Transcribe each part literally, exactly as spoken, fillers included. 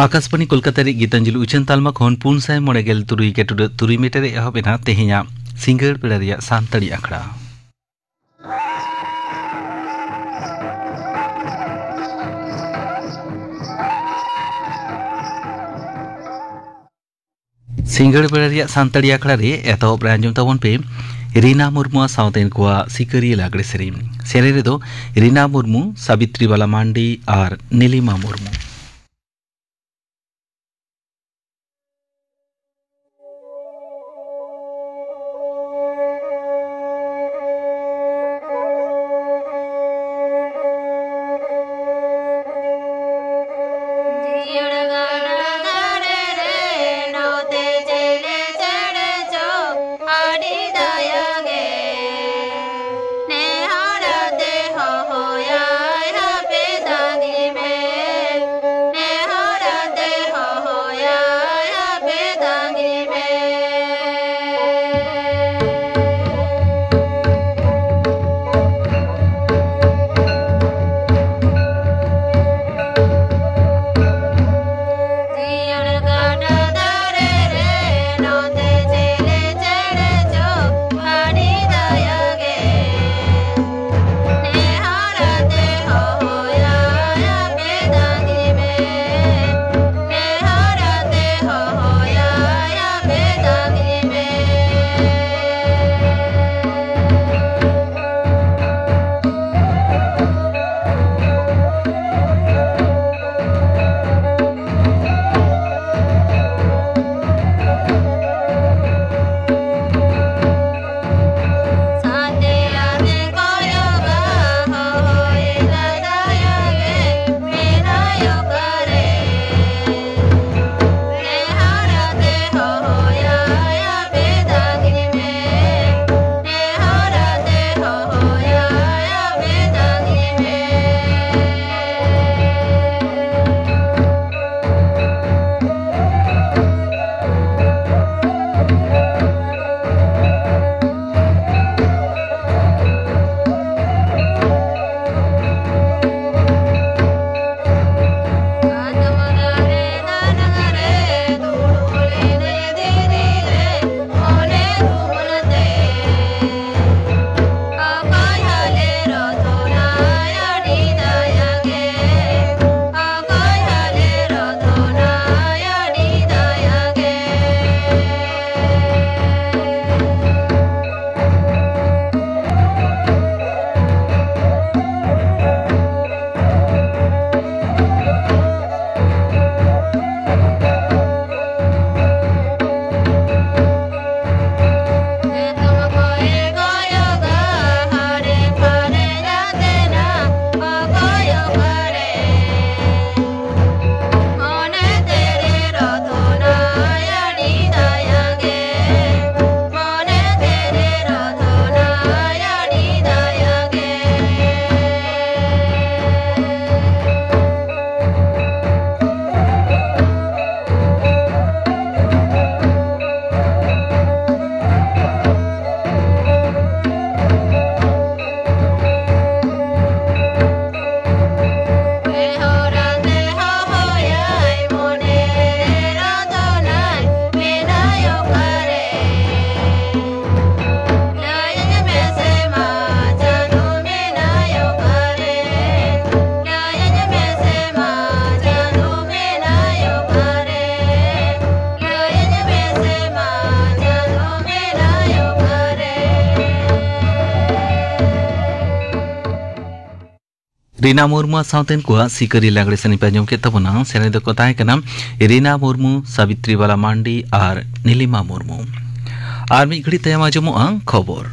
ᱟᱠᱟᱥᱵᱟᱬᱤ ᱠᱳᱞᱠᱟᱛᱟ ᱨᱮ ᱜᱤᱛᱟᱧᱡᱚᱞᱤ ᱩᱪᱷᱟᱹᱱ ᱛᱟᱞᱢᱟ ᱠᱷᱚᱱ ᱯᱩᱱ ᱥᱟᱭ ᱢᱚᱬᱮ ᱜᱮᱞ ᱛᱩᱨᱩᱭ ᱜᱮᱴᱩᱰᱟᱹᱜ ᱛᱩᱨᱩᱭ ᱢᱤᱴᱟᱨ ᱨᱮ ᱮᱦᱚᱵ ᱮᱱᱟ ᱛᱮᱦᱮᱧᱟᱜ ᱥᱤᱸᱜᱟᱹᱲ ᱵᱮᱲᱟ ᱨᱮᱭᱟᱜ ᱥᱟᱱᱛᱟᱲᱤ ᱟᱠᱷᱲᱟ᱾ ᱥᱤᱸᱜᱟᱹᱲ ᱵᱮᱲᱟ ᱨᱮᱭᱟᱜ ᱥᱟᱱᱛᱟᱲᱤ ᱟᱠᱷᱲᱟ ᱨᱮ ᱮᱛᱚᱦᱚᱵ ᱨᱮ ᱟᱸᱡᱚᱢ ᱛᱟᱵᱚᱱ ᱯᱮ ᱨᱤᱱᱟ ᱢᱩᱨᱢᱩᱣᱟᱜ ᱥᱟᱶᱛᱮᱱ ᱠᱚᱣᱟᱜ ᱥᱤᱠᱟᱹᱨᱤᱭᱟᱹ ᱞᱟᱜᱽᱲᱮ ᱥᱮᱨᱮᱧ᱾ ᱥᱮᱨᱮᱧ ᱨᱮᱫᱚ ᱨᱤᱱᱟ ᱢᱩᱨᱢᱩ, ᱥᱟᱵᱤᱛᱨᱤ ᱵᱟᱞᱟ ᱢᱟᱱᱰᱤ ᱟᱨ ᱱᱤᱞᱤᱢᱟ ᱢᱩᱨᱢᱩ᱾ ᱨᱤᱱᱟ ᱢᱩᱨᱢᱩ ᱥᱟᱶᱛᱮᱱ ᱠᱚᱣᱟᱜ ᱥᱤᱠᱟᱹᱨᱤ ᱞᱟᱜᱽᱲᱮ ᱥᱮᱨᱮᱧ ᱯᱮ ᱟᱸᱡᱚᱢ ᱠᱮᱫ ᱛᱟᱵᱚᱱᱟ᱾ ᱥᱮᱨᱮᱧ ᱫᱚᱠᱚ ᱛᱟᱦᱮᱸ ᱠᱟᱱᱟ ᱨᱤᱱᱟ ᱢᱩᱨᱢᱩ, ᱥᱟᱵᱤᱛᱨᱤ ᱵᱟᱞᱟ ᱢᱟᱱᱰᱤ ᱟᱨ ᱱᱤᱞᱤᱢᱟ ᱢᱩᱨᱢᱩ᱾ ᱟᱨ ᱢᱤᱫ ᱜᱷᱟᱹᱲᱤᱡ ᱛᱟᱭᱚᱢ ᱟᱸᱡᱚᱢᱚᱜᱼᱟ ᱠᱷᱚᱵᱚᱨ᱾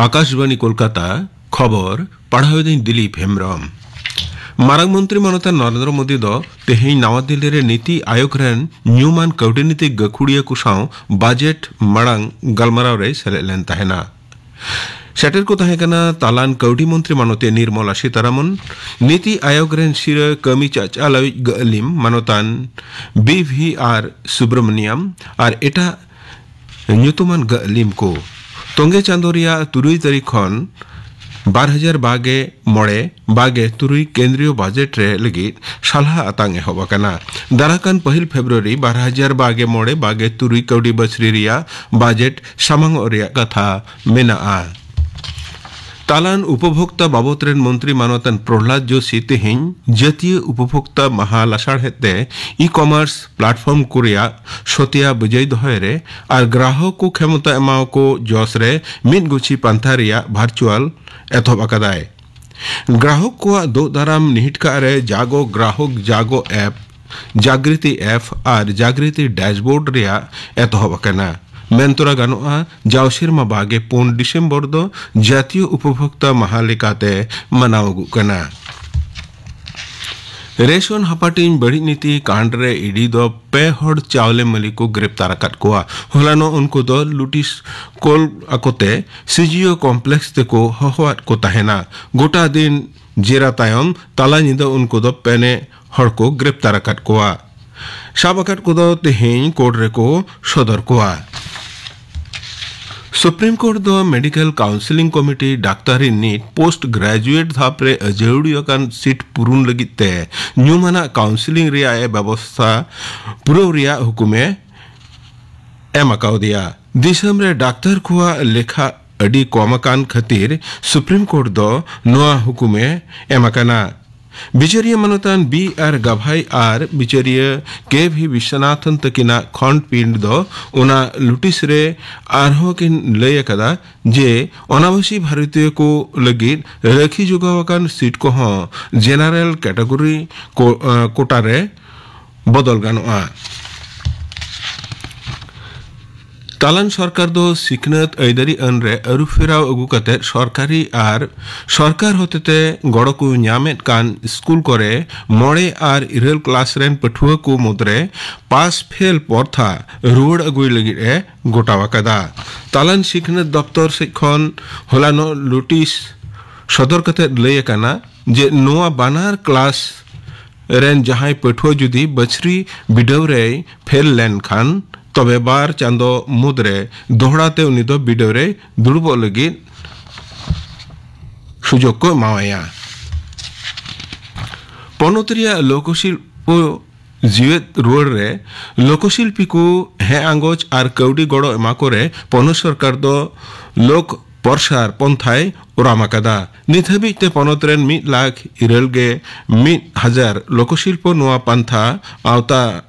ᱟᱠᱟᱥᱵᱟᱬᱤ ᱠᱳᱞᱠᱟᱛᱟ, ᱠᱷᱚᱵᱚᱨ ᱯᱟᱲᱦᱟᱣᱮᱫᱟᱹᱧ ᱫᱤᱞᱤᱯ ᱦᱮᱢᱵᱽᱨᱚᱢ᱾ ᱢᱟᱨᱟᱝ ᱢᱚᱱᱛᱨᱤ ᱢᱟᱱᱚᱛᱟᱱ ᱱᱚᱨᱮᱱᱫᱨᱚ ᱢᱳᱫᱤ ᱫᱚ ᱛᱮᱦᱮᱧ ᱱᱟᱣᱟ ᱫᱤᱞᱞᱤ ᱨᱮ ᱱᱤᱛᱤ ᱟᱭᱳᱜᱽ ᱨᱮᱱ ᱧᱩᱢᱟᱱ ᱠᱟᱹᱣᱰᱤᱱᱤᱛᱤ ᱜᱟᱹᱠᱷᱩᱲᱤᱭᱟᱹ ᱠᱚ ᱥᱟᱶ ᱵᱟᱡᱮᱴ ᱢᱟᱲᱟᱝ ᱜᱟᱞᱢᱟᱨᱟᱣ ᱨᱮᱭ ᱥᱮᱞᱮᱫ ᱞᱮᱱ ᱛᱟᱦᱮᱱᱟ᱾ ᱥᱮᱴᱮᱨ ᱠᱚ ᱛᱟᱦᱮᱸ ᱠᱟᱱᱟ ᱛᱟᱞᱟᱱ ᱠᱟᱹᱣᱰᱤ ᱢᱚᱱᱛᱨᱤ ᱢᱟᱱᱚᱛᱤᱭᱟᱹ ᱱᱤᱨᱢᱚᱞᱟ ᱥᱤᱛᱟᱨᱟᱢᱚᱱ, ᱱᱤᱛᱤ ᱟᱭᱳᱜᱽ ᱨᱮᱱ ᱥᱤᱨᱟᱹ ᱠᱟᱹᱢᱤ ᱪᱟᱪᱟᱞᱟᱣᱤᱡ ᱜᱟᱹᱞᱤᱢ ᱢᱟᱱᱚᱛᱟᱱ ᱵᱤ ᱵᱷᱤ ᱟᱨ ᱥᱩᱵᱨᱚᱢᱚᱱᱤᱭᱟᱢ ᱟᱨ ᱮᱴᱟᱜ ᱧᱩᱛᱩᱢᱟᱱ ᱜᱟᱹᱞᱤᱢ ᱠᱚ᱾ ᱛᱚᱸᱜᱮ ᱪᱟᱸᱫᱚ ᱨᱮᱭᱟᱜ ᱛᱩᱨᱩᱭ ᱛᱟᱹᱨᱤᱠᱷ ᱠᱷᱚᱱ ᱵᱟᱨ ᱦᱟᱡᱟᱨ ᱵᱟᱜᱮ ᱢᱚᱬᱮ ᱵᱟᱜᱮ ᱛᱩᱨᱩᱭ ᱠᱮᱱᱫᱨᱤᱭᱚ ᱵᱟᱡᱮᱴ ᱨᱮ ᱞᱟᱹᱜᱤᱫ ᱥᱟᱞᱦᱟ ᱟᱛᱟᱝ ᱮᱦᱚᱵ ᱟᱠᱟᱱᱟ᱾ ᱫᱟᱨᱟᱠᱟᱱ ᱯᱟᱹᱦᱤᱞ ᱯᱷᱮᱵᱨᱩᱣᱟᱨᱤ ᱵᱟᱨ ᱦᱟᱡᱟᱨ ᱵᱟᱜᱮ ᱢᱚᱬᱮ ᱵᱟᱜᱮ ᱛᱩᱨᱩᱭ ᱠᱟᱹᱣᱰᱤ ᱵᱟᱹᱪᱷᱨᱤ ᱨᱮᱭᱟᱜ ᱵᱟᱡᱮᱴ ᱥᱟᱢᱟᱝᱚᱜ ᱨᱮᱭᱟᱜ ᱠᱟᱛᱷᱟ ᱢᱮᱱᱟᱜᱼᱟ᱾ ᱛᱟᱞᱟᱱ ᱩᱯᱚᱵᱷᱳᱠᱛᱟ ᱵᱟᱵᱚᱛ ᱨᱮᱱ ᱢᱚᱱᱛᱨᱤ ᱢᱟᱱᱚᱛᱟᱱ ᱯᱨᱚᱦᱞᱟᱫ ᱡᱳᱥᱤ ᱛᱮᱦᱮᱧ ᱡᱟᱹᱛᱤᱭᱟᱹ ᱩᱯᱚᱵᱷᱳᱠᱛᱟ ᱢᱟᱦᱟ ᱞᱟᱥᱟᱲᱦᱮᱫ ᱛᱮ ᱤ-ᱠᱚᱢᱟᱨᱥ ᱯᱞᱟᱴᱯᱷᱚᱨᱢ ᱠᱚ ᱨᱮᱭᱟᱜ ᱥᱚᱛᱭᱟ ᱵᱟᱹᱡᱟᱹᱭ ᱫᱚᱦᱚᱭ ᱨᱮ ᱟᱨ ᱜᱨᱟᱦᱚᱠ ᱠᱚ ᱠᱷᱮᱢᱚᱛᱟ ᱮᱢᱟᱣ ᱠᱚ ᱡᱚᱥ ᱨᱮ ᱢᱤᱫ ᱜᱩᱪᱷᱤ ᱯᱟᱱᱛᱷᱟ ᱨᱮᱭᱟᱜ ᱵᱷᱟᱨᱪᱩᱣᱟᱞ ᱮᱛᱚᱦᱚᱵ ᱟᱠᱟᱫᱟᱭ᱾ ᱜᱨᱟᱦᱚᱠ ᱠᱚᱣᱟᱜ ᱫᱳᱜ ᱫᱟᱨᱟᱢ ᱱᱤᱦᱤᱴ ᱠᱟᱜ ᱨᱮ ᱡᱟᱜᱚ ᱜᱨᱟᱦᱚᱠ ᱡᱟᱜᱚ ᱮᱯ, ᱡᱟᱜᱨᱤᱛᱤ ᱮᱯ ᱟᱨ ᱡᱟᱜᱨᱤᱛᱤ ᱰᱟᱥᱵᱳᱨᱰ ᱨᱮᱭᱟᱜ ᱮᱛᱚᱦᱚᱵ ᱟᱠᱟᱱᱟ᱾ ᱢᱮᱱ ᱛᱚᱨᱟ ᱜᱟᱱᱚᱜᱼᱟ, ᱡᱟᱣ ᱥᱮᱨᱢᱟ ᱵᱟᱜᱮ ᱯᱩᱱ ᱰᱤᱥᱮᱢᱵᱚᱨ ᱫᱚ ᱡᱟᱹᱛᱤᱭᱚ ᱩᱯᱚᱵᱷᱳᱠᱛᱟ ᱢᱟᱦᱟ ᱞᱮᱠᱟᱛᱮ ᱢᱟᱱᱟᱣ ᱟᱹᱜᱩᱜ ᱠᱟᱱᱟ᱾ ᱨᱮᱥᱚᱱ ᱦᱟᱯᱟᱴᱤᱧ ᱵᱟᱹᱲᱤᱡ ᱱᱤᱛᱤ ᱠᱟᱸᱰ ᱨᱮ ᱤ ᱰᱤ ᱫᱚ ᱯᱮ ᱦᱚᱲ ᱪᱟᱣᱞᱮ ᱢᱟᱹᱞᱤ ᱠᱚ ᱜᱨᱮᱯᱛᱟᱨ ᱟᱠᱟᱫ ᱠᱚᱣᱟ᱾ ᱦᱚᱞᱟᱱᱚᱜ ᱩᱱᱠᱩ ᱫᱚ ᱞᱩᱴᱤᱥ ᱠᱳᱞ ᱟᱠᱚᱛᱮ ᱥᱤ ᱡᱤ ᱳ ᱠᱚᱢᱯᱞᱮᱠᱥ ᱛᱮᱠᱚ ᱦᱚᱦᱚᱣᱟᱫ ᱠᱚ ᱛᱟᱦᱮᱱᱟ᱾ ᱜᱚᱴᱟ ᱫᱤᱱ ᱡᱮᱨᱟ ᱛᱟᱭᱚᱢ ᱛᱟᱞᱟ ᱧᱤᱫᱟᱹ ᱩᱱᱠᱩ ᱫᱚ ᱯᱮᱱᱮ ᱦᱚᱲ ᱠᱚ ᱜᱨᱮᱯᱛᱟᱨ ᱟᱠᱟᱫ ᱠᱚᱣᱟ᱾ ᱥᱟᱵ ᱟᱠᱟᱫ ᱠᱚᱫᱚ ᱛᱮᱦᱮᱧ ᱠᱳᱨᱴ ᱨᱮᱠᱚ ᱥᱚᱫᱚᱨ ᱠᱚᱣᱟ᱾ ᱥᱩᱯᱨᱤᱢ ᱠᱳᱨᱴ ᱫᱚ ᱢᱮᱰᱤᱠᱮᱞ ᱠᱟᱣᱩᱱᱥᱮᱞᱤᱝ ᱠᱚᱢᱤᱴᱤ ᱰᱟᱠᱛᱟᱨᱤ ᱱᱤᱴ ᱯᱳᱥᱴ ᱜᱨᱮᱡᱩᱭᱮᱴ ᱫᱷᱟᱯ ᱨᱮ ᱟᱹᱡᱟᱹᱣᱲᱤ ᱟᱠᱟᱱ ᱥᱤᱴ ᱯᱩᱨᱩᱱ ᱞᱟᱹᱜᱤᱫ ᱛᱮ ᱧᱩᱢᱟᱱᱟᱜ ᱠᱟᱣᱩᱱᱥᱮᱞᱤᱝ ᱨᱮᱭᱟᱜ ᱮ ᱵᱮᱵᱚᱥᱛᱷᱟ ᱯᱩᱨᱟᱹᱣ ᱨᱮᱭᱟᱜ ᱦᱩᱠᱩᱢᱮ ᱮᱢ ᱟᱠᱟᱣᱫᱮᱭᱟ᱾ ᱫᱤᱥᱚᱢ ᱨᱮ ᱰᱟᱠᱛᱟᱨ ᱠᱚᱣᱟᱜ ᱞᱮᱠᱷᱟ ᱟᱹᱰᱤ ᱠᱚᱢ ᱟᱠᱟᱱ ᱠᱷᱟᱹᱛᱤᱨ ᱥᱩᱯᱨᱤᱢ ᱠᱳᱨᱴ ᱫᱚ ᱱᱚᱣᱟ ᱦᱩᱠᱩᱢᱮ ᱮᱢ ᱟᱠᱟᱱᱟ᱾ ᱵᱤᱪᱟᱹᱨᱤᱭᱟᱹ ᱢᱟᱱᱚᱛᱟᱱ ᱵᱤ ᱟᱨ ᱜᱟᱵᱷᱟᱭ ᱟᱨ ᱵᱤᱪᱟᱹᱨᱤᱭᱟᱹ ᱠᱮ ᱵᱷᱤ ᱵᱤᱥᱥᱚᱱᱟᱛᱷᱚᱱ ᱛᱟᱹᱠᱤᱱᱟᱜ ᱠᱷᱚᱸᱰᱯᱤᱸᱰ ᱫᱚ ᱚᱱᱟ ᱞᱩᱴᱤᱥ ᱨᱮ ᱟᱨᱦᱚᱸ ᱠᱤᱱ ᱞᱟᱹᱭ ᱟᱠᱟᱫᱟ ᱡᱮ ᱚᱱᱟᱵᱟᱥᱤ ᱵᱷᱟᱨᱚᱛᱤᱭᱚ ᱠᱚ ᱞᱟᱹᱜᱤᱫ ᱨᱟᱹᱠᱷᱤ ᱡᱚᱜᱟᱣ ᱟᱠᱟᱱ ᱥᱤᱴ ᱠᱚᱦᱚᱸ ᱡᱮᱱᱟᱨᱮᱞ ᱠᱮᱴᱟᱜᱚᱨᱤ ᱠᱳ-, ᱟᱸ, ᱠᱳᱴᱟ ᱨᱮ ᱵᱚᱫᱚᱞ ᱜᱟᱱᱚᱜᱼᱟ᱾ ᱛᱟᱞᱟᱱ ᱥᱚᱨᱠᱟᱨ ᱫᱚ ᱥᱤᱠᱷᱱᱟᱹᱛ ᱟᱹᱭᱫᱟᱹᱨᱤ ᱟᱹᱱ ᱨᱮ ᱟᱹᱨᱩᱯᱷᱮᱨᱟᱣ ᱟᱹᱜᱩ ᱠᱟᱛᱮ ᱥᱚᱨᱠᱟᱨᱤ ᱟᱨ ᱥᱚᱨᱠᱟᱨ ᱦᱚᱛᱮᱛᱮ ᱜᱚᱲᱚ ᱠᱚ ᱧᱟᱢᱮᱫ ᱠᱟᱱ ᱥᱠᱩᱞ ᱠᱚᱨᱮ ᱢᱚᱬᱮ ᱟᱨ ᱤᱨᱟᱹᱞ ᱠᱞᱟᱥ ᱨᱮᱱ ᱯᱟᱹᱴᱷᱩᱣᱟᱹ ᱠᱚ ᱢᱩᱫᱽᱨᱮ ᱯᱟᱥ ᱯᱷᱮᱞ ᱯᱚᱨᱛᱷᱟ ᱨᱩᱣᱟᱹᱲ ᱟᱹᱜᱩᱭ ᱞᱟᱹᱜᱤᱫ ᱮ ᱜᱚᱴᱟᱣ ᱟᱠᱟᱫᱟ᱾ ᱛᱟᱞᱟᱱ ᱥᱤᱠᱷᱱᱟᱹᱛ ᱫᱚᱯᱛᱚᱨ ᱥᱮᱫ ᱠᱷᱚᱱ ᱦᱚᱞᱟᱱᱚᱜ ᱞᱩᱴᱤᱥ ᱥᱚᱫᱚᱨ ᱠᱟᱛᱮ ᱞᱟᱹᱭ ᱟᱠᱟᱱᱟ ᱡᱮ ᱱᱚᱣᱟ ᱵᱟᱱᱟᱨ ᱠᱞᱟᱥ ᱨᱮᱱ ᱡᱟᱦᱟᱸᱭ ᱯᱟᱹᱴᱷᱩᱣᱟᱹ ᱡᱩᱫᱤ ᱵᱟᱹᱪᱷᱨᱤ ᱵᱤᱰᱟᱹᱣ ᱨᱮᱭ ᱯᱷᱮᱞ ᱞᱮᱱᱠᱷᱟᱱ, ᱛᱚᱵᱮ ᱵᱟᱨ ᱪᱟᱸᱫᱚ ᱢᱩᱫᱽᱨᱮ ᱫᱚᱦᱲᱟ ᱛᱮ ᱩᱱᱤ ᱫᱚ ᱵᱤᱰᱟᱹᱣ ᱨᱮ ᱫᱩᱲᱩᱵᱚᱜ ᱞᱟᱹᱜᱤᱫ ᱥᱩᱡᱳᱜᱽ ᱠᱚ ᱮᱢᱟᱣᱟᱭᱟ᱾ ᱯᱚᱱᱚᱛ ᱨᱮᱭᱟᱜ ᱞᱳᱠᱚ ᱥᱤᱞᱯᱚ ᱡᱤᱣᱮᱫ ᱨᱩᱣᱟᱹᱲ ᱨᱮ ᱞᱳᱠᱚ ᱥᱤᱞᱯᱤ ᱠᱚ ᱦᱮᱸ ᱟᱸᱜᱚᱪ ᱟᱨ ᱠᱟᱹᱣᱰᱤ ᱜᱚᱲᱚ ᱮᱢᱟ ᱠᱚᱨᱮ ᱯᱚᱱᱚᱛ ᱥᱚᱨᱠᱟᱨ ᱫᱚ ᱞᱳᱠ ᱯᱨᱚᱥᱟᱨ ᱯᱚᱱᱛᱷᱟᱭ ᱚᱨᱟᱢ ᱟᱠᱟᱫᱟ᱾ ᱱᱤᱛ ᱦᱟᱹᱵᱤᱡ ᱛᱮ ᱯᱚᱱᱚᱛ ᱨᱮᱱ ᱢᱤᱫ ᱞᱟᱠᱷ ᱤᱨᱟᱹᱞ ᱜᱮ ᱢᱤᱫ ᱦᱟᱡᱟᱨ ᱞᱳᱠᱚ ᱥᱤᱞᱯᱚ ᱱᱚᱣᱟ ᱯᱟᱱᱛᱷᱟ ᱟᱣᱛᱟ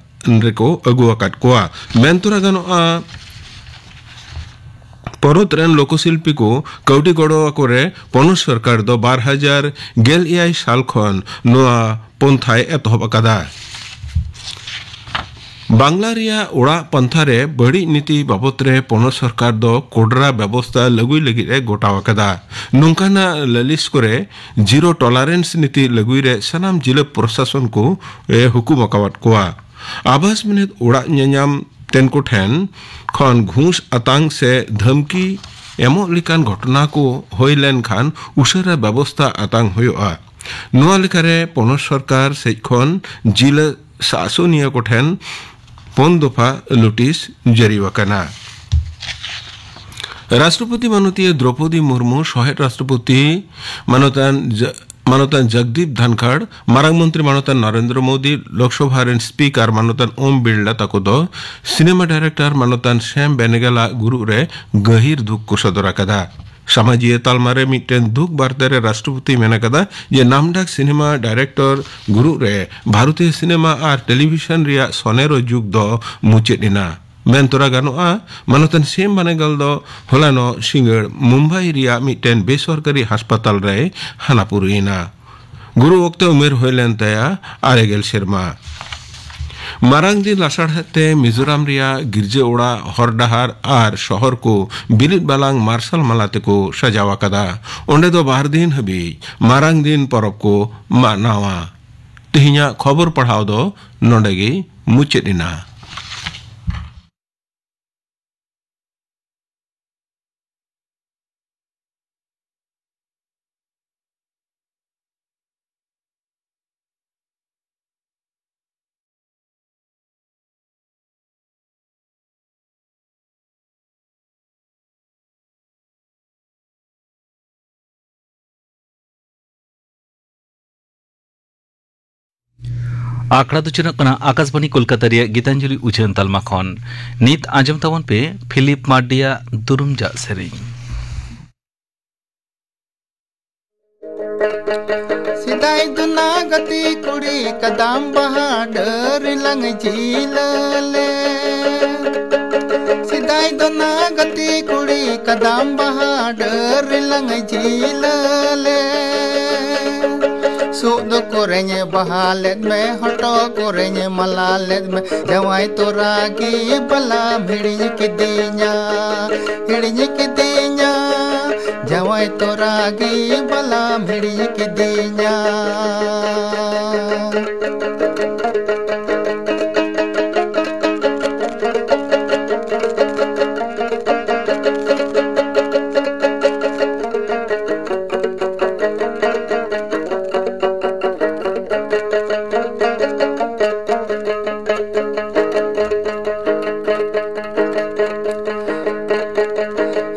ᱨᱮᱠᱚ ᱟᱹᱜᱩ ᱟᱠᱟᱫ ᱠᱚᱣᱟ᱾ ᱢᱮᱱ ᱛᱚᱨᱟ ᱜᱟᱱᱚᱜᱼᱟ, ᱯᱚᱱᱚᱛ ᱨᱮᱱ ᱞᱳᱠᱚ ᱥᱤᱞᱯᱤ ᱠᱚ ᱠᱟᱹᱣᱰᱤ ᱜᱚᱲᱚ ᱟᱠᱚ ᱨᱮ ᱯᱚᱱᱚᱛ ᱥᱚᱨᱠᱟᱨ ᱫᱚ ᱵᱟᱨ ᱦᱟᱡᱟᱨ ᱜᱮᱞ ᱮᱭᱟᱭ ᱥᱟᱞ ᱠᱷᱚᱱ ᱱᱚᱣᱟ ᱯᱚᱱᱛᱷᱟᱭ ᱮᱛᱚᱦᱚᱵ ᱟᱠᱟᱫᱟ᱾ ᱵᱟᱝᱞᱟ ᱨᱮᱭᱟᱜ ᱚᱲᱟᱜ ᱯᱟᱱᱛᱷᱟ ᱨᱮ ᱵᱟᱹᱲᱤᱡ ᱱᱤᱛᱤ ᱵᱟᱵᱚᱛ ᱨᱮ ᱯᱚᱱᱚᱛ ᱥᱚᱨᱠᱟᱨ ᱫᱚ ᱠᱚᱰᱨᱟ ᱵᱮᱵᱚᱥᱛᱟ ᱞᱟᱹᱜᱩᱭ ᱞᱟᱹᱜᱤᱫ ᱮ ᱜᱚᱴᱟᱣ ᱟᱠᱟᱫᱟ᱾ ᱱᱚᱝᱠᱟᱱᱟᱜ ᱞᱟᱹᱞᱤᱥ ᱠᱚᱨᱮ ᱡᱤᱨᱳ ᱴᱚᱞᱟᱨᱮᱱᱥ ᱱᱤᱛᱤ ᱞᱟᱹᱜᱩᱭ ᱨᱮ ᱥᱟᱱᱟᱢ ᱡᱤᱞᱟᱹ ᱯᱨᱚᱥᱟᱥᱚᱱ ᱠᱚ ᱮ ᱦᱩᱠᱩᱢ ᱟᱠᱟᱣᱟᱫ ᱠᱚᱣᱟ᱾ ᱟᱵᱟᱥ ᱢᱮᱱᱮᱫ ᱚᱲᱟᱜ ᱧᱟᱧᱟᱢ ᱛᱮᱱ ᱠᱚ ᱴᱷᱮᱱ ᱠᱷᱚᱱ ᱜᱷᱩᱥ ᱟᱛᱟᱝ ᱥᱮ ᱫᱷᱟᱢᱠᱤ ᱮᱢᱚᱜ ᱞᱮᱠᱟᱱ ᱜᱷᱚᱴᱚᱱᱟ ᱠᱚ ᱦᱩᱭ ᱞᱮᱱᱠᱷᱟᱱ ᱩᱥᱟᱹᱨᱟ ᱵᱮᱵᱚᱥᱛᱟ ᱟᱛᱟᱝ ᱦᱩᱭᱩᱜᱼᱟ᱾ ᱱᱚᱣᱟ ᱞᱮᱠᱟᱨᱮ ᱯᱚᱱᱚᱛ ᱥᱚᱨᱠᱟᱨ ᱥᱮᱡ ᱠᱷᱚᱱ ᱡᱤᱞᱟᱹ ᱥᱟᱥᱚᱱᱤᱭᱟᱹ ᱠᱚᱴᱷᱮᱱ ᱯᱩᱱ ᱫᱚᱯᱷᱟ ᱞᱩᱴᱤᱥ ᱡᱟᱹᱨᱤ ᱟᱠᱟᱱᱟ᱾ ᱨᱟᱥᱴᱨᱚᱯᱚᱛᱤ ᱢᱟᱱᱚᱛᱤᱭᱟᱹ ᱫᱨᱚᱯᱚᱫᱤ ᱢᱩᱨᱢᱩ, ᱥᱚᱦᱮᱫ ᱨᱟᱥᱴᱨᱚᱯᱚᱛᱤ ᱢᱟᱱᱚᱛᱟᱱ ᱡᱟ-, ᱢᱟᱱᱚᱛᱟᱱ ᱡᱚᱜᱫᱤᱯ ᱫᱷᱟᱱᱠᱷᱟᱲ, ᱢᱟᱨᱟᱝ ᱢᱚᱱᱛᱨᱤ ᱢᱟᱱᱚᱛᱟᱱ ᱱᱚᱨᱮᱱᱫᱨᱚ ᱢᱳᱫᱤ, ᱞᱳᱠᱥᱚᱵᱷᱟ ᱨᱮᱱ ᱥᱯᱤᱠᱟᱨ ᱢᱟᱱᱚᱛᱟᱱ ᱳᱢ ᱵᱤᱨᱞᱟ ᱛᱟᱠᱚ ᱫᱚ ᱥᱤᱱᱮᱢᱟ ᱰᱟᱭᱨᱮᱠᱴᱚᱨ ᱢᱟᱱᱚᱛᱟᱱ ᱥᱮᱢ ᱵᱮᱱᱮᱜᱟᱞ ᱟᱜ ᱜᱩᱨᱩᱜ ᱨᱮ ᱜᱟᱹᱦᱤᱨ ᱫᱩᱠ ᱠᱚ ᱥᱚᱫᱚᱨ ᱟᱠᱟᱫᱟ᱾ ᱥᱟᱢᱟᱡᱤᱭᱟᱹ ᱛᱟᱞᱢᱟ ᱨᱮ ᱢᱤᱫᱴᱮᱱ ᱫᱩᱠ ᱵᱟᱨᱛᱟ ᱨᱮ ᱨᱟᱥᱴᱨᱚᱯᱚᱛᱤ ᱢᱮᱱ ᱟᱠᱟᱫᱟ ᱡᱮ ᱱᱟᱢᱰᱟᱠ ᱥᱤᱱᱮᱢᱟ ᱰᱟᱭᱨᱮᱠᱴᱚᱨ ᱜᱩᱨᱩᱜ ᱨᱮ ᱵᱷᱟᱨᱚᱛᱤᱭᱚ ᱥᱤᱱᱮᱢᱟ ᱟᱨ ᱴᱮᱞᱤᱵᱷᱤᱥᱚᱱ ᱨᱮᱭᱟᱜ ᱥᱚᱱᱮᱨᱚ ᱡᱩᱜᱽ ᱫᱚ ᱢᱩᱪᱟᱹᱫ ᱮᱱᱟ᱾ ᱢᱮᱱ ᱛᱚᱨᱟ ᱜᱟᱱᱚᱜᱼᱟ, ᱢᱟᱱᱚᱛᱟᱱ ᱥᱮᱢ ᱵᱟᱱᱮᱜᱟᱞ ᱫᱚ ᱦᱚᱞᱟᱱᱚᱜ ᱥᱤᱸᱜᱟᱹᱲ ᱢᱩᱢᱵᱟᱭ ᱨᱮᱭᱟᱜ ᱢᱤᱫᱴᱮᱱ ᱵᱮᱥᱚᱨᱠᱟᱨᱤ ᱦᱟᱥᱯᱟᱛᱟᱞ ᱨᱮᱭ ᱦᱟᱱᱟ ᱯᱩᱨᱤᱭᱮᱱᱟ᱾ ᱜᱩᱨᱩ ᱚᱠᱛᱮ ᱩᱢᱮᱨ ᱦᱩᱭ ᱞᱮᱱ ᱛᱟᱭᱟ ᱟᱨᱮ ᱜᱮᱞ ᱥᱮᱨᱢᱟ᱾ ᱢᱟᱨᱟᱝ ᱫᱤᱱ ᱞᱟᱥᱟᱲᱦᱮᱫ ᱛᱮ ᱢᱤᱡᱳᱨᱟᱢ ᱨᱮᱭᱟᱜ ᱜᱤᱨᱡᱟᱹ ᱚᱲᱟᱜ, ᱦᱚᱨ ᱰᱟᱦᱟᱨ ᱟᱨ ᱥᱚᱦᱚᱨ ᱠᱚ ᱵᱤᱨᱤᱫ ᱵᱟᱞᱟᱝ ᱢᱟᱨᱥᱟᱞ ᱢᱟᱞᱟ ᱛᱮᱠᱚ ᱥᱟᱡᱟᱣ ᱟᱠᱟᱫᱟ᱾ ᱚᱸᱰᱮ ᱫᱚ ᱵᱟᱨ ᱫᱤᱱ ᱦᱟᱹᱵᱤᱡ ᱢᱟᱨᱟᱝ ᱫᱤᱱ ᱯᱚᱨᱚᱵᱽ ᱠᱚ ᱢᱟᱱᱟᱣᱟ᱾ ᱛᱮᱦᱮᱧᱟᱜ ᱠᱷᱚᱵᱚᱨ ᱯᱟᱲᱦᱟᱣ ᱫᱚ ᱱᱚᱰᱮ ᱜᱮ ᱢᱩᱪᱟᱹᱫ ᱮᱱᱟ᱾ ᱟᱠᱷᱲᱟ ᱫᱚ ᱪᱟᱞᱟᱜ ᱠᱟᱱᱟ ᱟᱠᱟᱥᱵᱟᱬᱤ ᱠᱳᱞᱠᱟᱛᱟ ᱨᱮᱭᱟᱜ ᱜᱤᱛᱟᱧᱡᱚᱞᱤ ᱩᱪᱷᱟᱹᱱ ᱛᱟᱞᱢᱟ ᱠᱷᱚᱱ᱾ ᱱᱤᱛ ᱟᱸᱡᱚᱢ ᱛᱟᱵᱚᱱ ᱯᱮ ᱯᱷᱤᱞᱤᱯ ᱢᱟᱨᱰᱤᱭᱟᱜ ᱫᱩᱨᱩᱢ ᱡᱟᱜ ᱥᱮᱨᱮᱧ᱾ ᱥᱮᱫᱟᱭ ᱫᱚ ᱱᱟ ᱜᱟᱛᱮ ᱠᱩᱲᱤ ᱠᱟᱫᱟᱢ ᱵᱟᱦᱟ ᱰᱟᱹᱨ ᱞᱟᱝ ᱡᱤᱞᱟᱹ ᱞᱮ᱾ ᱥᱮᱫᱟᱭ ᱫᱚ ᱱᱟ ᱜᱟᱛᱮ ᱠᱩᱲᱤ ᱠᱟᱫᱟᱢ ᱵᱟᱦᱟ ᱰᱟᱹᱨ ᱞᱟᱝ ᱡᱤᱞᱟᱹ ᱞᱮ᱾ ᱥᱩᱫ ᱠᱚᱨᱮᱧ ᱵᱟᱦᱟ ᱞᱮᱫ ᱢᱮ, ᱦᱚᱴᱚᱜ ᱠᱚᱨᱮᱧ ᱢᱟᱞᱟ ᱞᱮᱫ ᱢᱮ, ᱡᱟᱶᱟᱭ ᱛᱚᱨᱟ ᱜᱮ ᱵᱟᱞᱟᱢ ᱦᱤᱲᱤᱧ ᱠᱤᱫᱤᱧᱟ, ᱦᱤᱲᱤᱧ ᱠᱤᱫᱤᱧᱟ, ᱡᱟᱶᱟᱭ ᱛᱚᱨᱟ ᱜᱮ ᱵᱟᱞᱟᱢ ᱦᱤᱲᱤᱧ ᱠᱤᱫᱤᱧᱟ᱾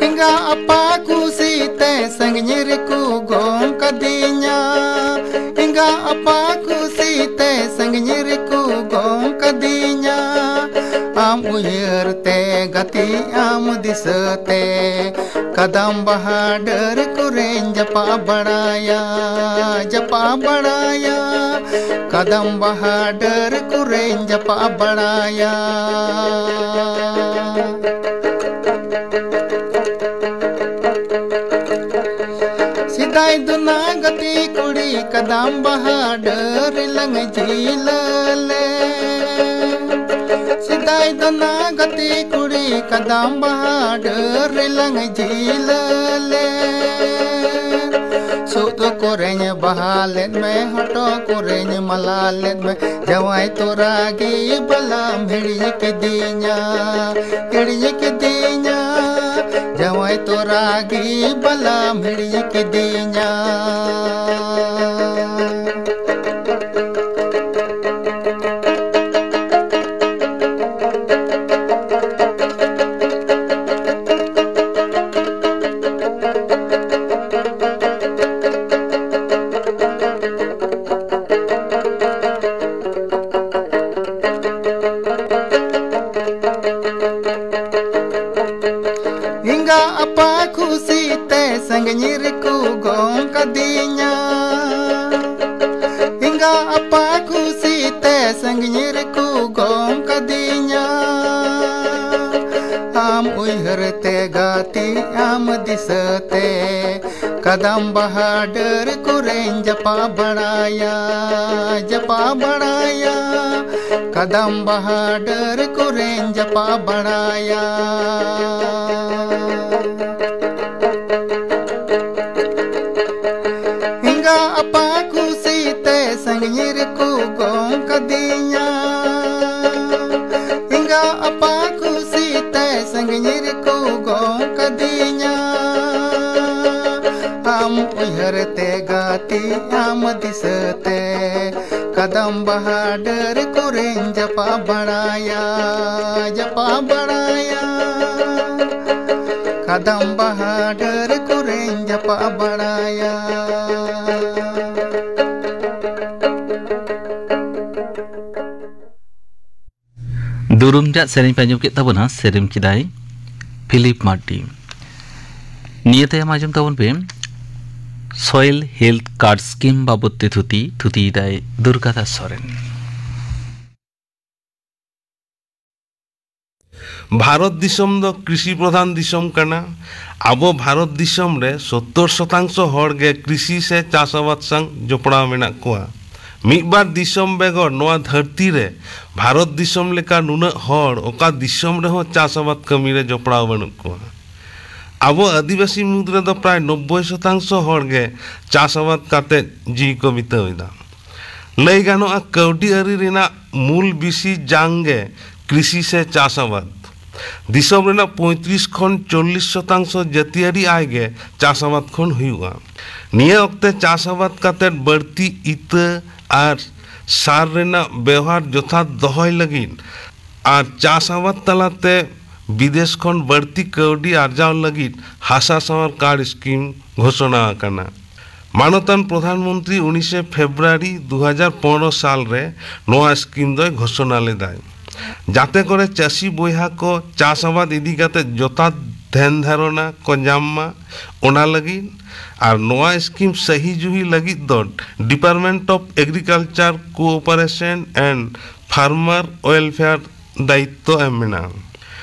ᱮᱸᱜᱟ ᱟᱯᱟ ᱠᱩᱥᱤᱛᱮ ᱥᱟᱺᱜᱤᱧ ᱨᱮᱠᱚ ᱜᱚᱝ ᱠᱟᱫᱤᱧᱟ᱾ ᱮᱸᱜᱟ ᱟᱯᱟ ᱠᱩᱥᱤᱛᱮ ᱥᱟᱺᱜᱤᱧ ᱨᱮᱠᱚ ᱜᱚᱝ ᱠᱟᱫᱤᱧᱟ᱾ ᱟᱢ ᱩᱭᱦᱟᱹᱨ ᱛᱮ ᱜᱟᱛᱮ ᱟᱢ ᱫᱤᱥᱟᱹᱛᱮ ᱠᱟᱫᱟᱢ ᱵᱟᱦᱟ ᱰᱟᱹᱨ ᱠᱚᱨᱮᱧ ᱡᱟᱯᱟᱜ ᱵᱟᱲᱟᱭᱟ, ᱡᱟᱯᱟᱜ ᱵᱟᱲᱟᱭᱟ᱾ ᱠᱟᱫᱟᱢ ᱵᱟᱦᱟ ᱰᱟᱹᱨ ᱠᱚᱨᱮᱧ ᱡᱟᱯᱟᱜ ᱵᱟᱲᱟᱭᱟ᱾ ᱥᱮᱫᱟᱭ ᱫᱚ ᱱᱟ ᱜᱟᱛᱮ ᱠᱩᱲᱤ ᱠᱟᱫᱟᱢ ᱵᱟᱦᱟ ᱰᱟᱹᱨ ᱞᱟᱝ ᱡᱤᱞᱟᱹ ᱞᱮ᱾ ᱥᱮᱫᱟᱭ ᱫᱚ ᱱᱟ ᱜᱟᱛᱮ ᱠᱩᱲᱤ ᱠᱟᱫᱟᱢ ᱵᱟᱦᱟ ᱰᱟᱹᱨ ᱨᱮᱞᱟᱝ ᱡᱤᱞᱟᱹ ᱞᱮ᱾ ᱥᱩᱫ ᱠᱚᱨᱮᱧ ᱵᱟᱦᱟ ᱞᱮᱫ ᱢᱮ, ᱦᱚᱴᱚᱜ ᱠᱚᱨᱮᱧ ᱢᱟᱞᱟ ᱞᱮᱫ ᱢᱮ, ᱡᱟᱶᱟᱭ ᱛᱚᱨᱟ ᱜᱮ ᱵᱟᱞᱟᱢ ᱦᱤᱲᱤᱧ ᱠᱤᱫᱤᱧᱟ, ᱦᱤᱲᱤᱧ ᱠᱤᱫᱤᱧᱟ, ᱡᱟᱶᱟᱭ ᱛᱚᱨᱟ ᱜᱮ ᱵᱟᱞᱟᱢ ᱦᱤᱲᱤᱧ ᱠᱤᱫᱤᱧᱟ᱾ ᱮᱸᱜᱟ ᱟᱯᱟ ᱠᱷᱩᱥᱤ ᱛᱮ ᱥᱟᱺᱜᱤᱧ ᱨᱮᱠᱚ ᱜᱚᱝ ᱠᱟᱫᱤᱧᱟ᱾ ᱮᱸᱜᱟ ᱟᱯᱟ ᱠᱷᱩᱥᱤ ᱛᱮ ᱥᱟᱺᱜᱤᱧ ᱨᱮᱠᱚ ᱜᱚᱝ ᱠᱟᱫᱤᱧᱟ᱾ ᱟᱢ ᱩᱭᱦᱟᱹᱨ ᱛᱮ ᱜᱟᱛᱮ ᱟᱢ ᱫᱤᱥᱟᱹ ᱛᱮ ᱠᱟᱫᱟᱢ ᱵᱟᱦᱟ ᱰᱟᱹᱨ ᱠᱚᱨᱮᱧ ᱡᱟᱯᱟ ᱵᱟᱲᱟᱭᱟ, ᱡᱟᱯᱟ ᱵᱟᱲᱟᱭᱟ᱾ ᱠᱟᱫᱟᱢ ᱵᱟᱦᱟ ᱰᱟᱹᱨ ᱠᱚᱨᱮᱧ ᱡᱟᱯᱟ ᱵᱟᱲᱟᱭᱟ᱾ ᱮᱸᱜᱟ ᱟᱯᱟ ᱠᱷᱩᱥᱤ ᱛᱮ ᱥᱟᱺᱜᱤᱧ ᱨᱮᱠᱚ ᱜᱚᱝ ᱠᱟᱫᱤᱧᱟ᱾ ᱮᱸᱜᱟ ᱟᱯᱟ ᱠᱷᱩᱥᱤ ᱛᱮ ᱥᱟᱺᱜᱤᱧ ᱨᱮᱠᱚ ᱜᱚᱝ ᱠᱟᱫᱤᱧᱟ᱾ ᱟᱢ ᱩᱭᱦᱟᱹᱨ ᱛᱮ ᱜᱟᱛᱮ ᱟᱢ ᱫᱤᱥᱟᱹ ᱛᱮ ᱠᱟᱫᱟᱢ ᱵᱟᱦᱟ ᱰᱟᱹᱨ ᱠᱚᱨᱮᱧ ᱡᱟᱯᱟ ᱵᱟᱲᱟᱭᱟ, ᱡᱟᱯᱟ ᱵᱟᱲᱟᱭᱟ᱾ ᱠᱟᱫᱟᱢ ᱵᱟᱦᱟ ᱰᱟᱹᱨ ᱠᱚᱨᱮᱧ ᱡᱟᱯᱟ ᱵᱟᱲᱟᱭᱟ᱾ ᱫᱩᱨᱩᱢ ᱨᱮᱭᱟᱜ ᱥᱮᱨᱮᱧ ᱯᱮ ᱟᱸᱡᱚᱢ ᱠᱮᱫ ᱛᱟᱵᱚᱱᱟ, ᱥᱮᱨᱮᱧ ᱠᱮᱫᱟᱭ ᱯᱷᱤᱞᱤᱯ ᱢᱟᱨᱰᱤ᱾ ᱱᱤᱭᱟᱹ ᱛᱟᱭᱚᱢ ᱟᱸᱡᱚᱢ ᱛᱟᱵᱚᱱ ᱯᱮ ᱥᱚᱭᱮᱞ ᱦᱮᱞᱛᱷ ᱠᱟᱨᱰ ᱥᱠᱤᱢ ᱵᱟᱵᱚᱫ ᱛᱮ ᱛᱷᱩᱛᱤ, ᱛᱷᱩᱛᱤᱭᱮᱫᱟᱭ ᱫᱩᱨᱜᱟ ᱫᱟᱥ ᱥᱚᱨᱮᱱ᱾ ᱵᱷᱟᱨᱚᱛ ᱫᱤᱥᱚᱢ ᱫᱚ ᱠᱨᱤᱥᱤ ᱯᱨᱚᱫᱷᱟᱱ ᱫᱤᱥᱚᱢ ᱠᱟᱱᱟ᱾ ᱟᱵᱚ ᱵᱷᱟᱨᱚᱛ ᱫᱤᱥᱚᱢ ᱨᱮ ᱥᱳᱛᱛᱳᱨ ᱥᱚᱛᱟᱝᱥᱚ ᱦᱚᱲ ᱜᱮ ᱠᱨᱤᱥᱤ ᱥᱮ ᱪᱟᱥ ᱟᱵᱟᱫ ᱥᱟᱶ ᱡᱚᱯᱲᱟᱣ ᱢᱮᱱᱟᱜ ᱠᱚᱣᱟ᱾ ᱢᱤᱫ ᱵᱟᱨ ᱫᱤᱥᱚᱢ ᱵᱮᱜᱚᱨ ᱱᱚᱣᱟ ᱫᱷᱟᱹᱨᱛᱤ ᱨᱮ ᱵᱷᱟᱨᱚᱛ ᱫᱤᱥᱚᱢ ᱞᱮᱠᱟ ᱱᱩᱱᱟᱹᱜ ᱦᱚᱲ ᱚᱠᱟ ᱫᱤᱥᱚᱢ ᱨᱮᱦᱚᱸ ᱪᱟᱥ ᱟᱵᱟᱫ ᱠᱟᱹᱢᱤ ᱨᱮ ᱡᱚᱯᱲᱟᱣ ᱵᱟᱹᱱᱩᱜ ᱠᱚᱣᱟ᱾ ᱟᱵᱚ ᱟᱹᱫᱤᱵᱟᱹᱥᱤ ᱢᱩᱫᱽ ᱨᱮᱫᱚ ᱯᱨᱟᱭ ᱱᱚᱵᱵᱳᱭ ᱥᱚᱛᱟᱝᱥᱚ ᱦᱚᱲ ᱜᱮ ᱪᱟᱥ ᱟᱵᱟᱫ ᱠᱟᱛᱮ ᱡᱤᱣᱤ ᱠᱚ ᱵᱤᱛᱟᱹᱣ ᱮᱫᱟ᱾ ᱞᱟᱹᱭ ᱜᱟᱱᱚᱜᱼᱟ, ᱠᱟᱹᱣᱰᱤ ᱟᱹᱨᱤ ᱨᱮᱱᱟᱜ ᱢᱩᱞ ᱵᱤᱥᱤ ᱡᱟᱝ ᱜᱮ ᱠᱨᱤᱥᱤ ᱥᱮ ᱪᱟᱥ ᱟᱵᱟᱫ᱾ ᱫᱤᱥᱚᱢ ᱨᱮᱱᱟᱜ ᱯᱚᱸᱭᱛᱨᱤᱥ ᱠᱷᱚᱱ ᱪᱚᱞᱞᱤᱥ ᱥᱚᱛᱟᱝᱥᱚ ᱡᱟᱹᱛᱤᱭᱟᱹᱨᱤ ᱟᱭ ᱜᱮ ᱪᱟᱥ ᱟᱵᱟᱫ ᱠᱷᱚᱱ ᱦᱩᱭᱩᱜᱼᱟ᱾ ᱱᱤᱭᱟᱹ ᱚᱠᱛᱮ ᱪᱟᱥ ᱟᱵᱟᱫ ᱠᱟᱛᱮ ᱵᱟᱹᱲᱛᱤ ᱤᱛᱟᱹ ᱟᱨ ᱥᱟᱨ ᱨᱮᱱᱟᱜ ᱵᱮᱣᱦᱟᱨ ᱡᱚᱛᱷᱟᱛ ᱫᱚᱦᱚᱭ ᱞᱟᱹᱜᱤᱫ ᱟᱨ ᱪᱟᱥ ᱟᱵᱟᱫ ᱛᱟᱞᱟᱛᱮ ᱵᱤᱫᱮᱥ ᱠᱷᱚᱱ ᱵᱟᱹᱲᱛᱤ ᱠᱟᱹᱣᱰᱤ ᱟᱨᱡᱟᱣ ᱞᱟᱹᱜᱤᱫ ᱦᱟᱥᱟ ᱥᱟᱶᱟᱨ ᱠᱟᱨᱰ ᱥᱠᱤᱢ ᱜᱷᱳᱥᱚᱱᱟ ᱟᱠᱟᱱᱟ᱾ ᱢᱟᱱᱚᱛᱟᱱ ᱯᱨᱚᱫᱷᱟᱱ ᱢᱚᱱᱛᱨᱤ ᱩᱱᱤᱥᱮ ᱯᱷᱮᱵᱽᱨᱩᱣᱟᱨᱤ ᱫᱩ ᱦᱟᱡᱟᱨ ᱯᱚᱱᱨᱚ ᱥᱟᱞ ᱨᱮ ᱱᱚᱣᱟ ᱥᱠᱤᱢ ᱫᱚᱭ ᱜᱷᱳᱥᱚᱱᱟ ᱞᱮᱫᱟᱭ, ᱡᱟᱛᱮ ᱠᱚᱨᱮ ᱪᱟᱹᱥᱤ ᱵᱚᱭᱦᱟ ᱠᱚ ᱪᱟᱥ ᱟᱵᱟᱫ ᱤᱫᱤ ᱠᱟᱛᱮ ᱡᱚᱛᱷᱟᱛ ᱫᱷᱮᱱ ᱫᱷᱟᱨᱚᱱᱟ ᱠᱚ ᱧᱟᱢ ᱢᱟ, ᱚᱱᱟ ᱞᱟᱹᱜᱤᱫ᱾ ᱟᱨ ᱱᱚᱣᱟ ᱥᱠᱤᱢ ᱥᱟᱹᱦᱤ ᱡᱩᱦᱤ ᱞᱟᱹᱜᱤᱫ ᱫᱚ Department of Agriculture, Cooperation and Farmer Welfare ᱫᱟᱭᱤᱛᱛᱚ ᱮᱢ ᱢᱮᱱᱟᱜᱼᱟ᱾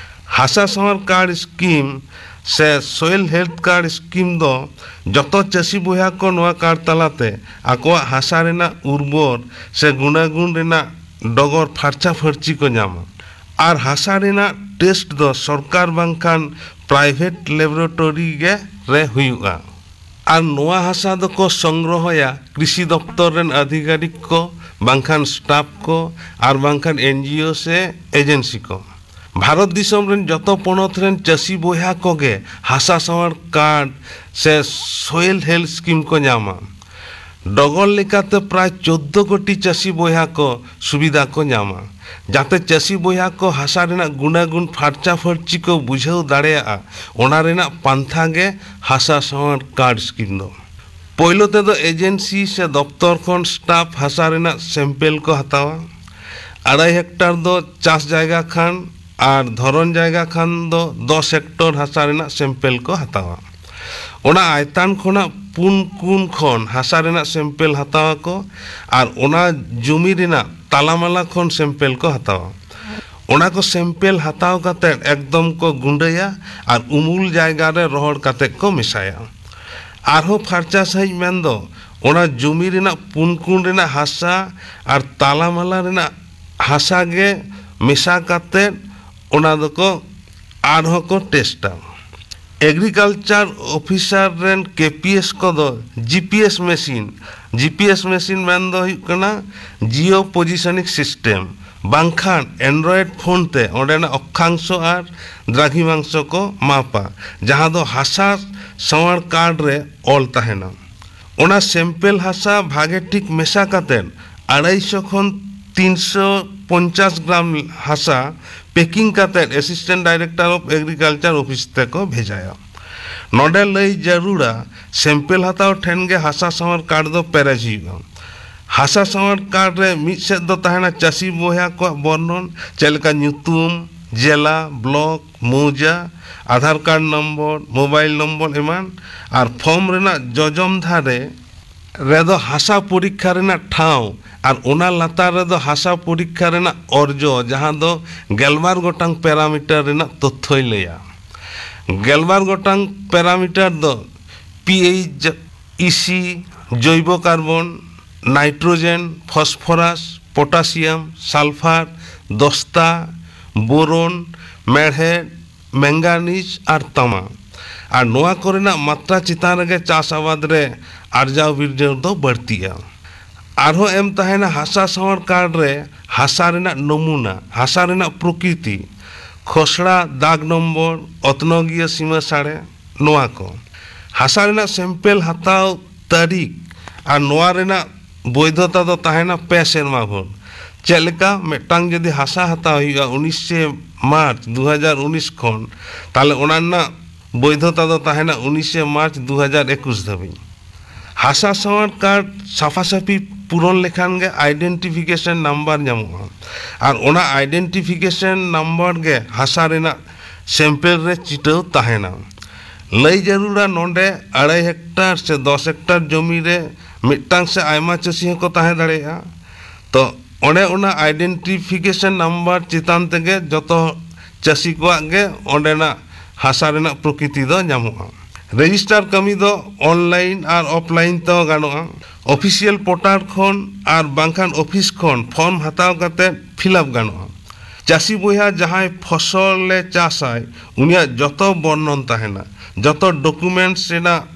ᱦᱟᱥᱟ ᱥᱟᱶᱟᱨ ᱠᱟᱨᱰ ᱥᱠᱤᱢ ᱥᱮ ᱥᱚᱭᱮᱞ ᱦᱮᱞᱛᱷ ᱠᱟᱨᱰ ᱥᱠᱤᱢ ᱫᱚ ᱡᱚᱛᱚ ᱪᱟᱹᱥᱤ ᱵᱚᱭᱦᱟ ᱠᱚ ᱱᱚᱣᱟ ᱠᱟᱨᱰ ᱛᱟᱞᱟᱛᱮ ᱟᱠᱚᱣᱟᱜ ᱦᱟᱥᱟ ᱨᱮᱱᱟᱜ ᱩᱨᱵᱚᱨ ᱥᱮ ᱜᱩᱱᱟᱜᱩᱱ ᱨᱮᱱᱟᱜ ᱰᱚᱜᱚᱨ ᱯᱷᱟᱨᱪᱟ ᱯᱷᱟᱹᱨᱪᱤ ᱠᱚ ᱧᱟᱢᱟ᱾ ᱟᱨ ᱦᱟᱥᱟ ᱨᱮᱱᱟᱜ ᱴᱮᱥᱴ ᱫᱚ ᱥᱚᱨᱠᱟᱨ ᱵᱟᱝᱠᱷᱟᱱ ᱯᱨᱟᱭᱵᱷᱮᱴ ᱞᱮᱵᱚᱨᱮᱴᱚᱨᱤ ᱜᱮ ᱨᱮ ᱦᱩᱭᱩᱜᱼᱟ᱾ ᱟᱨ ᱱᱚᱣᱟ ᱦᱟᱥᱟ ᱫᱚᱠᱚ ᱥᱚᱝᱜᱨᱚᱦᱚᱭᱟ ᱠᱨᱤᱥᱤ ᱫᱚᱯᱛᱚᱨ ᱨᱮᱱ ᱟᱫᱷᱤᱠᱟᱨᱤᱠ ᱠᱚ, ᱵᱟᱝᱠᱷᱟᱱ ᱥᱴᱟᱯ ᱠᱚ, ᱟᱨ ᱵᱟᱝᱠᱷᱟᱱ ᱮᱱᱡᱤᱳ ᱥᱮ ᱮᱡᱮᱱᱥᱤ ᱠᱚ᱾ ᱵᱷᱟᱨᱚᱛ ᱫᱤᱥᱚᱢ ᱨᱮᱱ ᱡᱚᱛᱚ ᱯᱚᱱᱚᱛ ᱨᱮᱱ ᱪᱟᱹᱥᱤ ᱵᱚᱭᱦᱟ ᱠᱚᱜᱮ ᱦᱟᱥᱟ ᱥᱟᱶᱟᱨ ᱠᱟᱨᱰ ᱥᱮ ᱥᱚᱭᱮᱞ ᱦᱮᱞᱛᱷ ᱥᱠᱤᱢ ᱠᱚ ᱧᱟᱢᱟ᱾ ᱰᱚᱜᱚᱨ ᱞᱮᱠᱟᱛᱮ ᱯᱨᱟᱭ ᱪᱳᱫᱽᱫᱳ ᱠᱳᱴᱤ ᱪᱟᱹᱥᱤ ᱵᱚᱭᱦᱟ ᱠᱚ ᱥᱩᱵᱤᱫᱷᱟ ᱠᱚ ᱧᱟᱢᱟ, ᱡᱟᱛᱮ ᱪᱟᱹᱥᱤ ᱵᱚᱭᱦᱟ ᱠᱚ ᱦᱟᱥᱟ ᱨᱮᱱᱟᱜ ᱜᱩᱱᱟᱜᱩᱱ ᱯᱷᱟᱨᱪᱟ ᱯᱷᱟᱹᱨᱪᱤ ᱠᱚ ᱵᱩᱡᱷᱟᱹᱣ ᱫᱟᱲᱮᱭᱟᱜᱼᱟ᱾ ᱚᱱᱟ ᱨᱮᱱᱟᱜ ᱯᱟᱱᱛᱷᱟ ᱜᱮ ᱦᱟᱥᱟ ᱥᱟᱶᱟᱨ ᱠᱟᱨᱰ ᱥᱠᱤᱢ ᱫᱚ᱾ ᱯᱳᱭᱞᱳ ᱛᱮᱫᱚ ᱮᱡᱮᱱᱥᱤ ᱥᱮ ᱫᱚᱯᱛᱚᱨ ᱠᱷᱚᱱ ᱥᱴᱟᱯ ᱦᱟᱥᱟ ᱨᱮᱱᱟᱜ ᱥᱮᱢᱯᱮᱞ ᱠᱚ ᱦᱟᱛᱟᱣᱟ᱾ ᱟᱲᱟᱭ ᱦᱮᱠᱴᱟᱨ ᱫᱚ ᱪᱟᱥ ᱡᱟᱭᱜᱟ ᱠᱷᱟᱱ ᱟᱨ ᱫᱷᱚᱨᱚᱱ ᱡᱟᱭᱜᱟ ᱠᱷᱟᱱ ᱫᱚ ᱫᱚᱥ ᱦᱮᱠᱴᱚᱨ ᱦᱟᱥᱟ ᱨᱮᱱᱟᱜ ᱥᱮᱢᱯᱮᱞ ᱠᱚ ᱦᱟᱛᱟᱣᱟ᱾ ᱚᱱᱟ ᱟᱭᱛᱟᱱ ᱠᱷᱚᱱᱟᱜ ᱯᱩᱱ ᱠᱩᱱ ᱠᱷᱚᱱ ᱦᱟᱥᱟ ᱨᱮᱱᱟᱜ ᱥᱮᱢᱯᱮᱞ ᱦᱟᱛᱟᱣ ᱟᱠᱚ ᱟᱨ ᱚᱱᱟ ᱡᱩᱢᱤ ᱨᱮᱱᱟᱜ ᱛᱟᱞᱟᱢᱟᱞᱟ ᱠᱷᱚᱱ ᱥᱮᱢᱯᱮᱞ ᱠᱚ ᱦᱟᱛᱟᱣᱟ᱾ ᱚᱱᱟ ᱠᱚ ᱥᱮᱢᱯᱮᱞ ᱦᱟᱛᱟᱣ ᱠᱟᱛᱮ ᱮᱠᱫᱚᱢ ᱠᱚ ᱜᱩᱸᱰᱟᱹᱭᱟ ᱟᱨ ᱩᱢᱩᱞ ᱡᱟᱭᱜᱟ ᱨᱮ ᱨᱚᱦᱚᱲ ᱠᱟᱛᱮ ᱠᱚ ᱢᱮᱥᱟᱭᱟ᱾ ᱟᱨᱦᱚᱸ ᱯᱷᱟᱨᱪᱟ ᱥᱟᱺᱦᱤᱡ ᱢᱮᱱᱫᱚ ᱚᱱᱟ ᱡᱩᱢᱤ ᱨᱮᱱᱟᱜ ᱯᱩᱱ ᱠᱩᱱ ᱨᱮᱱᱟᱜ ᱦᱟᱥᱟ ᱟᱨ ᱛᱟᱞᱟᱢᱟᱞᱟ ᱨᱮᱱᱟᱜ ᱦᱟᱥᱟ ᱜᱮ ᱢᱮᱥᱟ ᱠᱟᱛᱮ ᱚᱱᱟ ᱫᱚᱠᱚ ᱟᱨᱦᱚᱸ ᱠᱚ ᱴᱮᱥᱴᱟ᱾ ᱮᱜᱽᱨᱤᱠᱟᱞᱪᱟᱨ ᱚᱯᱷᱤᱥᱟᱨ ᱨᱮᱱ ᱠᱮ ᱯᱤ ᱮᱥ ᱠᱚᱫᱚ G P S machine, G P S machine ᱢᱮᱱ ᱫᱚ ᱦᱩᱭᱩᱜ ᱠᱟᱱᱟ ᱡᱤᱭᱳ ᱯᱚᱡᱤᱥᱚᱱᱤᱝ ᱥᱤᱥᱴᱮᱢ, ᱵᱟᱝᱠᱷᱟᱱ ᱮᱱᱰᱨᱚᱭᱮᱰ ᱯᱷᱳᱱ ᱛᱮ ᱚᱸᱰᱮᱱᱟᱜ ᱚᱠᱠᱷᱟᱝᱥᱚ ᱟᱨ ᱫᱨᱟᱜᱷᱤᱢᱟᱝᱥᱚ ᱠᱚ ᱢᱟᱯᱟ, ᱡᱟᱦᱟᱸ ᱫᱚ ᱦᱟᱥᱟ ᱥᱟᱶᱟᱨ ᱠᱟᱨᱰ ᱨᱮ ᱚᱞ ᱛᱟᱦᱮᱱᱟ᱾ ᱚᱱᱟ ᱥᱮᱢᱯᱮᱞ ᱦᱟᱥᱟ ᱵᱷᱟᱜᱮ ᱴᱷᱤᱠ ᱢᱮᱥᱟ ᱠᱟᱛᱮ ᱟᱲᱟᱭᱥᱚ ᱠᱷᱚᱱ ᱛᱤᱱᱥᱚ ᱯᱚᱧᱪᱟᱥ ᱜᱨᱟᱢ ᱦᱟᱥᱟ ᱯᱮᱠᱤᱝ ᱠᱟᱛᱮ assistant director of agriculture office ᱛᱮᱠᱚ ᱵᱷᱮᱡᱟᱭᱟ᱾ ᱱᱚᱰᱮ ᱞᱟᱹᱭ ᱡᱟᱹᱨᱩᱲᱟ, ᱥᱮᱢᱯᱮᱞ ᱦᱟᱛᱟᱣ ᱴᱷᱮᱱ ᱜᱮ ᱦᱟᱥᱟ ᱥᱟᱶᱟᱨ ᱠᱟᱨᱰ ᱫᱚ ᱯᱮᱨᱮᱡ ᱦᱩᱭᱩᱜᱼᱟ᱾ ᱦᱟᱥᱟ ᱥᱟᱶᱟᱨ ᱠᱟᱨᱰ ᱨᱮ ᱢᱤᱫ ᱥᱮᱫ ᱫᱚ ᱛᱟᱦᱮᱱᱟ ᱪᱟᱹᱥᱤ ᱵᱚᱭᱦᱟ ᱠᱚᱣᱟᱜ ᱵᱚᱨᱱᱚᱱ, ᱪᱮᱫ ᱞᱮᱠᱟ ᱧᱩᱛᱩᱢ, ᱡᱮᱞᱟ, ᱵᱞᱚᱠ, ᱢᱳᱣᱡᱟ, Aadhaar card number, mobile number ᱮᱢᱟᱱ, ᱟᱨ ᱯᱷᱚᱨᱢ ᱨᱮᱱᱟᱜ ᱡᱚᱡᱚᱢ ᱫᱷᱟᱨᱮ ᱨᱮᱫᱚ ᱦᱟᱥᱟ ᱯᱚᱨᱤᱠᱠᱷᱟ ᱨᱮᱱᱟᱜ ᱴᱷᱟᱶ ᱟᱨ ᱚᱱᱟ ᱞᱟᱛᱟᱨ ᱨᱮᱫᱚ ᱦᱟᱥᱟ ᱯᱚᱨᱤᱠᱠᱷᱟ ᱨᱮᱱᱟᱜ ᱚᱨᱡᱚ, ᱡᱟᱦᱟᱸ ᱫᱚ ᱜᱮᱞᱵᱟᱨ ᱜᱚᱴᱟᱝ ᱯᱮᱨᱟᱢᱤᱴᱟᱨ ᱨᱮᱱᱟᱜ ᱛᱚᱛᱛᱷᱚᱭ ᱞᱟᱹᱭᱟ᱾ ᱜᱮᱞᱵᱟᱨ ᱜᱚᱴᱟᱝ ᱯᱮᱨᱟᱢᱤᱴᱟᱨ ᱫᱚ ᱯᱤ ᱮᱭᱤᱪ, ᱤ ᱥᱤ, ᱡᱚᱭᱵᱚ ᱠᱟᱨᱵᱚᱱ, ᱱᱟᱭᱴᱨᱳᱡᱮᱱ, ᱯᱷᱚᱥᱯᱷᱚᱨᱟᱥ, ᱯᱚᱴᱟᱥᱤᱭᱟᱢ, ᱥᱟᱞᱯᱷᱟᱨ, ᱫᱚᱥᱛᱟ, ᱵᱳᱨᱚᱱ, ᱢᱮᱲᱦᱮᱫ, ᱢᱮᱝᱜᱟᱱᱤᱡᱽ ᱟᱨ ᱛᱟᱢᱟ᱾ ᱟᱨ ᱱᱚᱣᱟ ᱠᱚᱨᱮᱱᱟᱜ ᱢᱟᱛᱨᱟ ᱪᱮᱛᱟᱱ ᱨᱮᱜᱮ ᱪᱟᱥ ᱟᱵᱟᱫ ᱨᱮ ᱟᱨᱡᱟᱣ ᱵᱤᱨᱡᱟᱹᱣ ᱫᱚ ᱵᱟᱹᱲᱛᱤᱜᱼᱟ᱾ ᱟᱨᱦᱚᱸ ᱮᱢ ᱛᱟᱦᱮᱱᱟ ᱦᱟᱥᱟ ᱥᱟᱶᱟᱨ ᱠᱟᱨᱰ ᱨᱮ ᱦᱟᱥᱟ ᱨᱮᱱᱟᱜ ᱱᱚᱢᱩᱱᱟ, ᱦᱟᱥᱟ ᱨᱮᱱᱟᱜ ᱯᱨᱚᱠᱨᱤᱛᱤ, ᱠᱷᱚᱥᱲᱟ ᱫᱟᱜᱽ ᱱᱚᱢᱵᱚᱨ, ᱚᱛᱱᱚᱜᱤᱭᱟᱹ ᱥᱤᱢᱟᱹ ᱥᱟᱲᱮ, ᱱᱚᱣᱟ ᱠᱚ᱾ ᱦᱟᱥᱟ ᱨᱮᱱᱟᱜ ᱥᱮᱢᱯᱮᱞ ᱦᱟᱛᱟᱣ ᱛᱟᱹᱨᱤᱠᱷ ᱟᱨ ᱱᱚᱣᱟ ᱨᱮᱱᱟᱜ ᱵᱳᱭᱫᱷᱚᱛᱟ ᱫᱚ ᱛᱟᱦᱮᱱᱟ ᱯᱮ ᱥᱮᱨᱢᱟ ᱵᱷᱳᱨ᱾ ᱪᱮᱫ ᱞᱮᱠᱟ? ᱢᱤᱫᱴᱟᱝ ᱡᱩᱫᱤ ᱦᱟᱥᱟ ᱦᱟᱛᱟᱣ ᱦᱩᱭᱩᱜᱼᱟ ᱩᱱᱤᱥᱮ ᱢᱟᱨᱪ ᱫᱩ ᱦᱟᱡᱟᱨ ᱩᱱᱤᱥ ᱠᱷᱚᱱ, ᱛᱟᱦᱚᱞᱮ ᱚᱱᱟ ᱨᱮᱱᱟᱜ ᱵᱳᱭᱫᱷᱚᱛᱟ ᱫᱚ ᱛᱟᱦᱮᱱᱟ ᱩᱱᱤᱥᱮ ᱢᱟᱨᱪ ᱫᱩ ᱦᱟᱡᱟᱨ ᱮᱠᱩᱥ ᱫᱷᱟᱹᱵᱤᱡ᱾ ᱦᱟᱥᱟ ᱥᱟᱶᱟᱨ ᱠᱟᱨᱰ ᱥᱟᱯᱷᱟᱥᱟᱹᱯᱷᱤ ᱯᱩᱨᱚᱱ ᱞᱮᱠᱷᱟᱱ ᱜᱮ ᱟᱭᱰᱮᱱᱴᱤᱯᱷᱤᱠᱮᱥᱚᱱ ᱱᱟᱢᱵᱟᱨ ᱧᱟᱢᱚᱜᱼᱟ, ᱟᱨ ᱚᱱᱟ ᱟᱭᱰᱮᱱᱴᱤᱯᱷᱤᱠᱮᱥᱚᱱ ᱱᱟᱢᱵᱟᱨ ᱜᱮ ᱦᱟᱥᱟ ᱨᱮᱱᱟᱜ ᱥᱮᱢᱯᱮᱞ ᱨᱮ ᱪᱤᱴᱟᱹᱣ ᱛᱟᱦᱮᱱᱟ᱾ ᱞᱟᱹᱭ ᱡᱟᱹᱨᱩᱲᱟ, ᱱᱚᱰᱮ ᱟᱲᱟᱭ ᱦᱮᱠᱴᱟᱨ ᱥᱮ ᱫᱚᱥ ᱦᱮᱠᱴᱟᱨ ᱡᱚᱢᱤ ᱨᱮ ᱢᱤᱫᱴᱟᱝ ᱥᱮ ᱟᱭᱢᱟ ᱪᱟᱹᱥᱤ ᱦᱚᱸᱠᱚ ᱛᱟᱦᱮᱸ ᱫᱟᱲᱮᱭᱟᱜᱼᱟ᱾ ᱛᱚ ᱚᱱᱮ ᱚᱱᱟ identification number ᱪᱮᱛᱟᱱ ᱛᱮᱜᱮ ᱡᱚᱛᱚ ᱪᱟᱹᱥᱤ ᱠᱚᱣᱟᱜ ᱜᱮ ᱚᱸᱰᱮᱱᱟᱜ ᱦᱟᱥᱟ ᱨᱮᱱᱟᱜ ᱯᱨᱚᱠᱤᱛᱤ ᱫᱚ ᱧᱟᱢᱚᱜᱼᱟ᱾ ᱨᱮᱡᱤᱥᱴᱟᱨ ᱠᱟᱹᱢᱤ ᱫᱚ online ᱟᱨ offline ᱛᱮᱦᱚᱸ ᱜᱟᱱᱚᱜᱼᱟ᱾ ᱚᱯᱷᱤᱥᱤᱭᱟᱞ ᱯᱳᱨᱴᱟᱞ ᱠᱷᱚᱱ ᱟᱨ ᱵᱟᱝᱠᱷᱟᱱ ᱚᱯᱷᱤᱥ ᱠᱷᱚᱱ ᱯᱷᱚᱨᱢ ᱦᱟᱛᱟᱣ ᱠᱟᱛᱮ ᱯᱷᱤᱞᱟᱯ ᱜᱟᱱᱚᱜᱼᱟ᱾ ᱪᱟᱹᱥᱤ ᱵᱚᱭᱦᱟ ᱡᱟᱦᱟᱸᱭ ᱯᱷᱚᱥᱚᱞ ᱮ ᱪᱟᱥᱟᱭ, ᱩᱱᱤᱭᱟᱜ ᱡᱚᱛᱚ ᱵᱚᱨᱱᱚᱱ ᱛᱟᱦᱮᱱᱟ, ᱡᱚᱛᱚ ᱰᱚᱠᱩᱢᱮᱱᱴᱥ ᱨᱮᱱᱟᱜ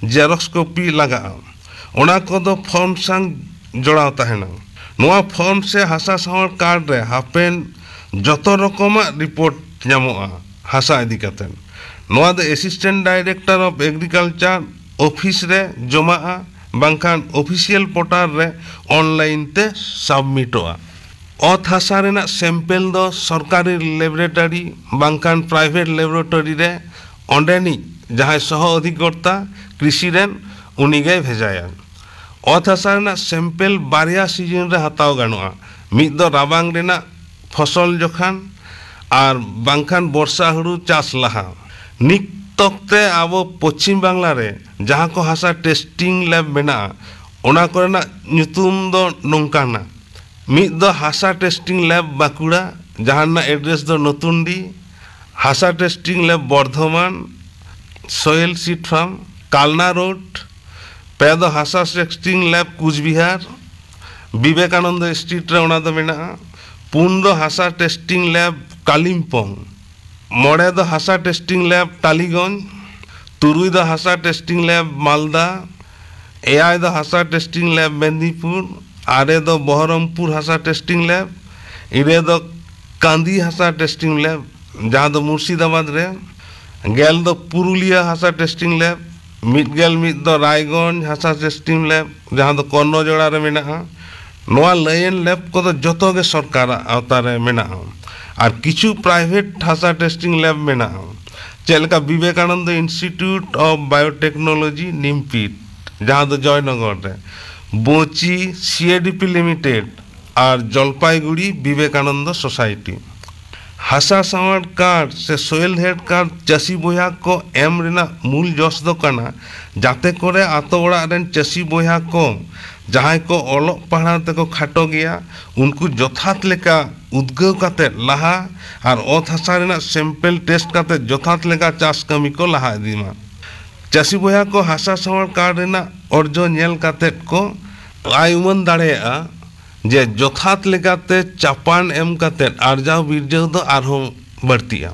ᱡᱮᱨᱚᱠᱥ ᱠᱚᱯᱤ ᱞᱟᱜᱟᱜᱼᱟ, ᱚᱱᱟ ᱠᱚᱫᱚ ᱯᱷᱚᱨᱢ ᱥᱟᱶ ᱡᱚᱲᱟᱣ ᱛᱟᱦᱮᱱᱟ᱾ ᱱᱚᱣᱟ ᱯᱷᱚᱨᱢ ᱥᱮ ᱦᱟᱥᱟ ᱥᱟᱶᱟᱨ ᱠᱟᱨᱰ ᱨᱮ ᱦᱟᱯᱮᱱ ᱡᱚᱛᱚ ᱨᱚᱠᱚᱢᱟᱜ ᱨᱤᱯᱳᱨᱴ ᱧᱟᱢᱚᱜᱼᱟ ᱦᱟᱥᱟ ᱤᱫᱤ ᱠᱟᱛᱮ᱾ ᱱᱚᱣᱟ ᱫᱚ Assistant Director of Agriculture office ᱨᱮ ᱡᱚᱢᱟᱜᱼᱟ, ᱵᱟᱝᱠᱷᱟᱱ ᱚᱯᱷᱤᱥᱤᱭᱟᱞ ᱯᱳᱨᱴᱟᱞ ᱨᱮ ᱚᱱᱞᱟᱭᱤᱱ ᱛᱮ ᱥᱟᱵᱢᱤᱴᱚᱜᱼᱟ᱾ ᱚᱛ ᱦᱟᱥᱟ ᱨᱮᱱᱟᱜ ᱥᱮᱢᱯᱮᱞ ᱫᱚ ᱥᱚᱨᱠᱟᱨᱤ ᱞᱮᱵᱚᱨᱮᱴᱚᱨᱤ ᱵᱟᱝᱠᱷᱟᱱ ᱯᱨᱟᱭᱵᱷᱮᱴ ᱞᱮᱵᱚᱨᱮᱴᱚᱨᱤ ᱨᱮ ᱚᱸᱰᱮᱱᱤᱡ ᱡᱟᱦᱟᱸᱭ ᱥᱚᱦᱚ ᱚᱫᱷᱤᱠᱚᱨᱛᱟ ᱠᱨᱤᱥᱤ ᱨᱮᱱ, ᱩᱱᱤᱜᱮᱭ ᱵᱷᱮᱡᱟᱭᱟ᱾ ᱚᱛ ᱦᱟᱥᱟ ᱨᱮᱱᱟᱜ ᱥᱮᱢᱯᱮᱞ ᱵᱟᱨᱭᱟ ᱥᱤᱡᱤᱱ ᱨᱮ ᱦᱟᱛᱟᱣ ᱜᱟᱱᱚᱜᱼᱟ, ᱢᱤᱫ ᱫᱚ ᱨᱟᱵᱟᱝ ᱨᱮᱱᱟᱜ ᱯᱷᱚᱥᱚᱞ ᱡᱚᱠᱷᱟᱱ ᱟᱨ ᱵᱟᱝᱠᱷᱟᱱ ᱵᱚᱨᱥᱟ ᱦᱩᱲᱩ ᱪᱟᱥ ᱞᱟᱦᱟ᱾ ᱱᱤᱛ ᱚᱠᱛᱮ ᱟᱵᱚ ᱯᱚᱪᱷᱤᱢ ᱵᱟᱝᱞᱟ ᱨᱮ ᱡᱟᱦᱟᱸ ᱠᱚ ᱦᱟᱥᱟ ᱴᱮᱥᱴᱤᱝ ᱞᱮᱵ ᱢᱮᱱᱟᱜᱼᱟ, ᱚᱱᱟ ᱠᱚᱨᱮᱱᱟᱜ ᱧᱩᱛᱩᱢ ᱫᱚ ᱱᱚᱝᱠᱟᱱᱟ: ᱢᱤᱫ ᱫᱚ ᱦᱟᱥᱟ ᱴᱮᱥᱴᱤᱝ ᱞᱮᱵ ᱵᱟᱸᱠᱩᱲᱟ, ᱡᱟᱦᱟᱸ ᱨᱮᱱᱟᱜ ᱮᱰᱨᱮᱥ ᱫᱚ ᱱᱚᱛᱩᱱᱰᱤ, ᱦᱟᱥᱟ testing lab Bardhaman, soil seed farm, Kalna road. ᱯᱮ ᱫᱚ ᱦᱟᱥᱟ testing lab Cooch Behar, Vivekananda street ᱨᱮ ᱚᱱᱟ ᱫᱚ ᱢᱮᱱᱟᱜᱼᱟ᱾ ᱯᱩᱱ ᱫᱚ ᱦᱟᱥᱟ ᱴᱮᱥᱴᱤᱝ ᱞᱮᱵ ᱠᱟᱞᱤᱢᱯᱚᱝ, ᱢᱚᱬᱮ ᱫᱚ ᱦᱟᱥᱟ ᱴᱮᱥᱴᱤᱝ ᱞᱮᱵ ᱴᱟᱞᱤᱜᱚᱸᱡᱽ, ᱛᱩᱨᱩᱭ ᱫᱚ ᱦᱟᱥᱟ ᱴᱮᱥᱴᱤᱝ ᱞᱮᱵ ᱢᱟᱞᱫᱟ, ᱮᱭᱟᱭ ᱫᱚ ᱦᱟᱥᱟ ᱴᱮᱥᱴᱤᱝ ᱞᱮᱵ ᱢᱮᱫᱽᱱᱤᱯᱩᱨ, ᱟᱨᱮ ᱫᱚ ᱵᱚᱦᱚᱨᱚᱢᱯᱩᱨ ᱦᱟᱥᱟ ᱴᱮᱥᱴᱤᱝ ᱞᱮᱵ, ᱤᱨᱟᱹ ᱫᱚ ᱠᱟᱸᱫᱤ ᱦᱟᱥᱟ ᱴᱮᱥᱴᱤᱝ ᱞᱮᱵ, ᱡᱟᱦᱟᱸ ᱫᱚ ᱢᱩᱨᱥᱤᱫᱟᱵᱟᱫᱽ ᱨᱮ, ᱜᱮᱞ ᱫᱚ ᱯᱩᱨᱩᱞᱤᱭᱟᱹ ᱦᱟᱥᱟ ᱴᱮᱥᱴᱤᱝ ᱞᱮᱵ, ᱢᱤᱫ ᱜᱮᱞ ᱢᱤᱫ ᱫᱚ ᱨᱟᱭᱜᱚᱸᱡᱽ ᱦᱟᱥᱟ ᱴᱮᱥᱴᱤᱝ ᱞᱮᱵ, ᱡᱟᱦᱟᱸ ᱫᱚ ᱠᱚᱨᱱᱚᱡᱚᱲᱟ ᱨᱮ ᱢᱮᱱᱟᱜᱼᱟ᱾ ᱱᱚᱣᱟ ᱞᱟᱭᱤᱱ ᱞᱮᱵ ᱠᱚᱫᱚ ᱡᱚᱛᱚ ᱜᱮ ᱥᱚᱨᱠᱟᱨᱟᱜ ᱟᱣᱛᱟ ᱨᱮ ᱢᱮᱱᱟᱜᱼᱟ᱾ ᱟᱨ ᱠᱤᱪᱷᱩ ᱯᱨᱟᱭᱵᱷᱮᱴ ᱦᱟᱥᱟ ᱴᱮᱥᱴᱤᱝ ᱞᱮᱵ ᱢᱮᱱᱟᱜᱼᱟ, ᱪᱮᱫ ᱞᱮᱠᱟ ᱵᱤᱵᱮᱠᱟᱱᱚᱱᱫᱚ ᱤᱱᱥᱴᱤᱴᱤᱭᱩᱴ ᱚᱯᱷ ᱵᱟᱭᱳᱴᱮᱠᱱᱳᱞᱚᱡᱤ, ᱱᱤᱢᱯᱤᱴ, ᱡᱟᱦᱟᱸ ᱫᱚ ᱡᱚᱭᱱᱚᱜᱚᱨ ᱨᱮ, ᱵᱳᱪᱤ, ᱥᱤ ᱮ ᱰᱤ ᱯᱤ ᱞᱤᱢᱤᱴᱮᱰ, ᱟᱨ ᱡᱚᱞᱯᱟᱭᱜᱩᱲᱤ ᱵᱤᱵᱮᱠᱟᱱᱚᱱᱫᱚ ᱥᱳᱥᱟᱭᱴᱤ᱾ ᱦᱟᱥᱟ ᱥᱟᱶᱟᱨ ᱠᱟᱨᱰ ᱥᱮ ᱥᱚᱭᱮᱞ ᱦᱮᱞᱛᱷ ᱠᱟᱨᱰ ᱪᱟᱹᱥᱤ ᱵᱚᱭᱦᱟ ᱠᱚ ᱮᱢ ᱨᱮᱱᱟᱜ ᱢᱩᱞ ᱡᱚᱥ ᱫᱚ ᱠᱟᱱᱟ, ᱡᱟᱛᱮ ᱠᱚᱨᱮ ᱟᱛᱳ ᱚᱲᱟᱜ ᱨᱮᱱ ᱪᱟᱹᱥᱤ ᱵᱚᱭᱦᱟ ᱠᱚ, ᱡᱟᱦᱟᱸᱭ ᱠᱚ ᱚᱞᱚᱜ ᱯᱟᱲᱦᱟᱣ ᱛᱮᱠᱚ ᱠᱷᱟᱴᱚ ᱜᱮᱭᱟ, ᱩᱱᱠᱩ ᱡᱚᱛᱷᱟᱛ ᱞᱮᱠᱟ ᱩᱫᱽᱜᱟᱹᱣ ᱠᱟᱛᱮ ᱞᱟᱦᱟ ᱟᱨ ᱚᱛ ᱦᱟᱥᱟ ᱨᱮᱱᱟᱜ ᱥᱮᱢᱯᱮᱞ ᱴᱮᱥᱴ ᱠᱟᱛᱮ ᱡᱚᱛᱷᱟᱛ ᱞᱮᱠᱟ ᱪᱟᱥ ᱠᱟᱹᱢᱤ ᱠᱚ ᱞᱟᱦᱟ ᱤᱫᱤ ᱢᱟ᱾ ᱪᱟᱹᱥᱤ ᱵᱚᱭᱦᱟ ᱠᱚ ᱦᱟᱥᱟ ᱥᱟᱶᱟᱨ ᱠᱟᱨᱰ ᱨᱮᱱᱟᱜ ᱚᱨᱡᱚ ᱧᱮᱞ ᱠᱟᱛᱮ ᱠᱚ ᱟᱭ ᱩᱢᱟᱹᱱ ᱫᱟᱲᱮᱭᱟᱜᱼᱟ ᱡᱮ ᱡᱚᱛᱷᱟᱛ ᱞᱮᱠᱟᱛᱮ ᱪᱟᱯᱟᱱ ᱮᱢ ᱠᱟᱛᱮ ᱟᱨᱡᱟᱣ ᱵᱤᱨᱡᱟᱹᱣ ᱫᱚ ᱟᱨᱦᱚᱸ ᱵᱟᱹᱲᱛᱤᱜᱼᱟ᱾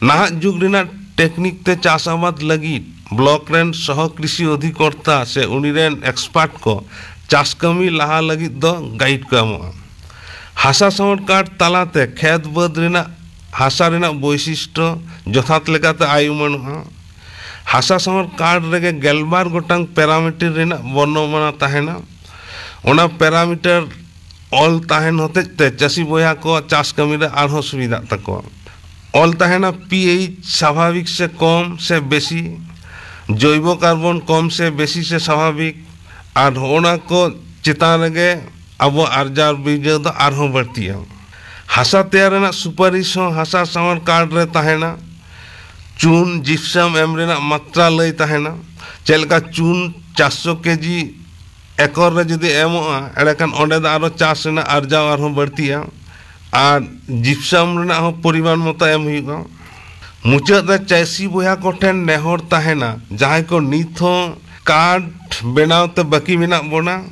ᱱᱟᱦᱟᱜ ᱡᱩᱜᱽ ᱨᱮᱱᱟᱜ ᱴᱮᱠᱱᱤᱠ ᱛᱮ ᱪᱟᱥ ᱟᱵᱟᱫ ᱞᱟᱹᱜᱤᱫ ᱵᱞᱚᱠ ᱨᱮᱱ ᱥᱚᱦᱚ ᱠᱨᱤᱥᱤ ᱚᱫᱷᱤᱠᱚᱨᱛᱟ ᱥᱮ ᱩᱱᱤ ᱨᱮᱱ ᱮᱠᱥᱯᱟᱨᱴ ᱠᱚ ᱪᱟᱥ ᱠᱟᱹᱢᱤ ᱞᱟᱦᱟ ᱞᱟᱹᱜᱤᱫ ᱫᱚ ᱜᱟᱭᱤᱰ ᱠᱚ ᱮᱢᱚᱜᱼᱟ᱾ ᱦᱟᱥᱟ ᱥᱟᱶᱟᱨ ᱠᱟᱨᱰ ᱛᱟᱞᱟᱛᱮ ᱠᱷᱮᱛ ᱵᱟᱹᱫᱽ ᱨᱮᱱᱟᱜ ᱦᱟᱥᱟ ᱨᱮᱱᱟᱜ ᱵᱳᱭᱥᱤᱥᱴᱚ ᱡᱚᱛᱷᱟᱛ ᱞᱮᱠᱟᱛᱮ ᱟᱭ ᱩᱢᱟᱹᱱᱚᱜᱼᱟ᱾ ᱦᱟᱥᱟ ᱥᱟᱶᱟᱨ ᱠᱟᱨᱰ ᱨᱮᱜᱮ ᱜᱮᱞᱵᱟᱨ ᱜᱚᱴᱟᱝ ᱯᱮᱨᱟᱢᱤᱴᱟᱨ ᱨᱮᱱᱟᱜ ᱵᱚᱨᱱᱚᱱᱟ ᱛᱟᱦᱮᱱᱟ᱾ ᱚᱱᱟ ᱯᱮᱨᱟᱢᱤᱴᱟᱨ ᱚᱞ ᱛᱟᱦᱮᱱ ᱦᱚᱛᱮᱡ ᱛᱮ ᱪᱟᱹᱥᱤ ᱵᱚᱭᱦᱟ ᱠᱚᱣᱟᱜ ᱪᱟᱥ ᱠᱟᱹᱢᱤ ᱨᱮ ᱟᱨᱦᱚᱸ ᱥᱩᱵᱤᱫᱷᱟᱜ ᱛᱟᱠᱚᱣᱟ᱾ ᱚᱞ ᱛᱟᱦᱮᱱᱟ ᱯᱤ ᱮᱭᱤᱪ ᱥᱟᱵᱷᱟᱵᱤᱠ ᱥᱮ ᱠᱚᱢ ᱥᱮ ᱵᱮᱥᱤ, ᱡᱚᱭᱵᱚ ᱠᱟᱨᱵᱚᱱ ᱠᱚᱢ ᱥᱮ ᱵᱮᱥᱤ ᱥᱮ ᱥᱟᱵᱷᱟᱵᱤᱠ, ᱟᱨ ᱦᱚᱸᱜᱼᱚ ᱱᱟ ᱠᱚ ᱪᱮᱛᱟᱱ ᱨᱮᱜᱮ ᱟᱵᱚ ᱟᱨᱡᱟᱣ ᱵᱤᱨᱡᱟᱹᱣ ᱫᱚ ᱟᱨᱦᱚᱸ ᱵᱟᱹᱲᱛᱤᱜᱼᱟ᱾ ᱦᱟᱥᱟ ᱛᱮᱭᱟᱨ ᱨᱮᱱᱟᱜ ᱥᱩᱯᱟᱨᱤᱥ ᱦᱚᱸ ᱦᱟᱥᱟ ᱥᱟᱶᱟᱨ ᱠᱟᱨᱰ ᱨᱮ ᱛᱟᱦᱮᱱᱟ᱾ ᱪᱩᱱ, ᱡᱤᱯᱥᱟᱢ ᱮᱢ ᱨᱮᱱᱟᱜ ᱢᱟᱛᱨᱟ ᱞᱟᱹᱭ ᱛᱟᱦᱮᱱᱟ, ᱪᱮᱫ ᱞᱮᱠᱟ ᱪᱩᱱ ᱪᱟᱨᱥᱚ ᱠᱮᱡᱤ ᱮᱠᱚᱨ ᱨᱮ ᱡᱩᱫᱤ ᱮᱢᱚᱜᱼᱟ, ᱮᱸᱰᱮᱠᱷᱟᱱ ᱚᱸᱰᱮ ᱫᱚ ᱟᱨᱚ ᱪᱟᱥ ᱨᱮᱱᱟᱜ ᱟᱨᱡᱟᱣ ᱟᱨᱦᱚᱸ ᱵᱟᱹᱲᱛᱤᱜᱼᱟ᱾ ᱟᱨ ᱡᱤᱯᱥᱟᱢ ᱨᱮᱱᱟᱜ ᱦᱚᱸ ᱯᱚᱨᱤᱢᱟᱱ ᱢᱚᱛᱚ ᱮᱢ ᱦᱩᱭᱩᱜᱼᱟ᱾ ᱢᱩᱪᱟᱹᱫ ᱨᱮ ᱪᱟᱹᱥᱤ ᱵᱚᱭᱦᱟ ᱠᱚᱴᱷᱮᱱ ᱱᱮᱦᱚᱨ ᱛᱟᱦᱮᱱᱟ, ᱡᱟᱦᱟᱸᱭ ᱠᱚ ᱱᱤᱛ ᱦᱚᱸ ᱠᱟᱨᱰ ᱵᱮᱱᱟᱣ ᱛᱮ ᱵᱟᱹᱠᱤ ᱢᱮᱱᱟᱜ ᱵᱚᱱᱟ,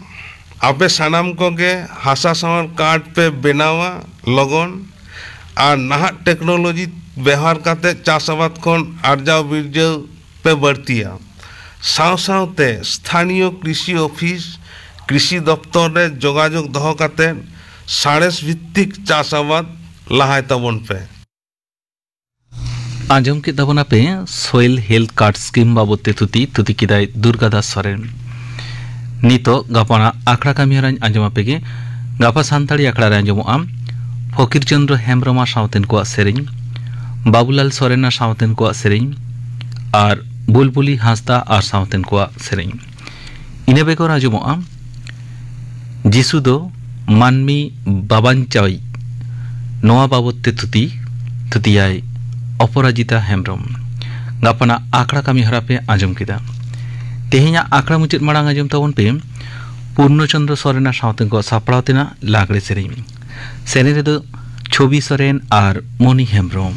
ᱟᱯᱮ ᱥᱟᱱᱟᱢ ᱠᱚᱜᱮ ᱦᱟᱥᱟ ᱥᱟᱶᱟᱨ ᱠᱟᱨᱰ ᱯᱮ ᱵᱮᱱᱟᱣᱟ ᱞᱚᱜᱚᱱ, ᱟᱨ ᱱᱟᱦᱟᱜ ᱴᱮᱠᱱᱳᱞᱚᱡᱤ ᱵᱮᱣᱦᱟᱨ ᱠᱟᱛᱮ ᱪᱟᱥ ᱟᱵᱟᱫ ᱠᱷᱚᱱ ᱟᱨᱡᱟᱣ ᱵᱤᱨᱡᱟᱹᱣ ᱯᱮ ᱵᱟᱹᱲᱛᱤᱭᱟ᱾ ᱥᱟᱶ ᱥᱟᱶᱛᱮ ᱥᱛᱷᱟᱱᱤᱭᱚ ᱠᱨᱤᱥᱤ ᱚᱯᱷᱤᱥ, ᱠᱨᱤᱥᱤ ᱫᱚᱯᱛᱚᱨ ᱨᱮ ᱡᱳᱜᱟᱡᱳᱜᱽ ᱫᱚᱦᱚ ᱠᱟᱛᱮ ᱥᱟᱬᱮᱥ ᱵᱷᱤᱛᱛᱤᱠ ᱪᱟᱥ ᱟᱵᱟᱫ ᱞᱟᱦᱟᱭ ᱛᱟᱵᱚᱱ ᱯᱮ᱾ ᱟᱸᱡᱚᱢ ᱠᱮᱫ ᱛᱟᱵᱚᱱᱟᱯᱮ ᱥᱚᱭᱮᱞ ᱦᱮᱞᱛᱷ ᱠᱟᱨᱰ ᱥᱠᱤᱢ ᱵᱟᱵᱚᱫ ᱛᱮ ᱛᱷᱩᱛᱤ᱾ ᱛᱷᱩᱛᱤ ᱠᱮᱫᱟᱭ ᱫᱩᱨᱜᱟ ᱫᱟᱥ ᱥᱚᱨᱮᱱ᱾ ᱱᱤᱛᱚᱜ ᱜᱟᱯᱟᱱᱟᱜ ᱟᱠᱷᱲᱟ ᱠᱟᱹᱢᱤ ᱦᱚᱨᱟᱧ ᱟᱸᱡᱚᱢ ᱟᱯᱮ ᱜᱮ᱾ ᱜᱟᱯᱟ ᱥᱟᱱᱛᱟᱲᱤ ᱟᱠᱷᱲᱟ ᱨᱮ ᱟᱸᱡᱚᱢᱚᱜᱼᱟ ᱯᱷᱚᱠᱤᱨ ᱪᱚᱸᱫᱽᱨᱚ ᱦᱮᱢᱵᱨᱚᱢ ᱟᱨ ᱥᱟᱶᱛᱮᱱ ᱠᱚᱣᱟᱜ ᱥᱮᱨᱮᱧ, ᱵᱟᱵᱩᱞᱟᱞ ᱥᱚᱨᱮᱱ ᱟᱨ ᱥᱟᱶᱛᱮᱱ ᱠᱚᱣᱟᱜ ᱥᱮᱨᱮᱧ, ᱟᱨ ᱵᱩᱞᱵᱩᱞᱤ ᱦᱟᱸᱥᱫᱟ ᱟᱨ ᱥᱟᱶᱛᱮᱱ ᱠᱚᱣᱟᱜ ᱥᱮᱨᱮᱧ᱾ ᱤᱱᱟᱹ ᱵᱮᱜᱚᱨ ᱟᱸᱡᱚᱢᱚᱜᱼᱟ ᱡᱤᱥᱩ ᱫᱚ ᱢᱟᱹᱱᱢᱤ ᱵᱟᱵᱟᱧᱪᱟᱣᱤᱡ, ᱱᱚᱣᱟ ᱵᱟᱵᱚᱫ ᱛᱮ ᱛᱷᱩᱛᱤ᱾ ᱛᱷᱩᱛᱤᱭᱟᱭ ᱚᱯᱚᱨᱟᱡᱤᱛᱟ ᱦᱮᱢᱵᱽᱨᱚᱢ᱾ ᱜᱟᱯᱟᱱᱟᱜ ᱟᱠᱷᱲᱟ ᱠᱟᱹᱢᱤ ᱦᱚᱨᱟ ᱯᱮ ᱟᱸᱡᱚᱢ ᱠᱮᱫᱟ᱾ ᱛᱮᱦᱮᱧᱟᱜ ᱟᱠᱷᱲᱟ ᱢᱩᱪᱟᱹᱫ ᱢᱟᱲᱟᱝ ᱟᱸᱡᱚᱢ ᱛᱟᱵᱚᱱ ᱯᱮ ᱯᱩᱨᱱᱚᱪᱚᱱᱫᱨᱚ ᱥᱚᱨᱮᱱᱟᱜ ᱥᱟᱶᱛᱮ ᱠᱚ ᱥᱟᱯᱲᱟᱣ ᱛᱮᱱᱟᱜ ᱞᱟᱜᱽᱲᱮ ᱥᱮᱨᱮᱧ᱾ ᱥᱮᱨᱮᱧ ᱨᱮᱫᱚ ᱪᱷᱚᱵᱤ ᱥᱚᱨᱮᱱ ᱟᱨ ᱢᱚᱱᱤ ᱦᱮᱢᱵᱽᱨᱚᱢ᱾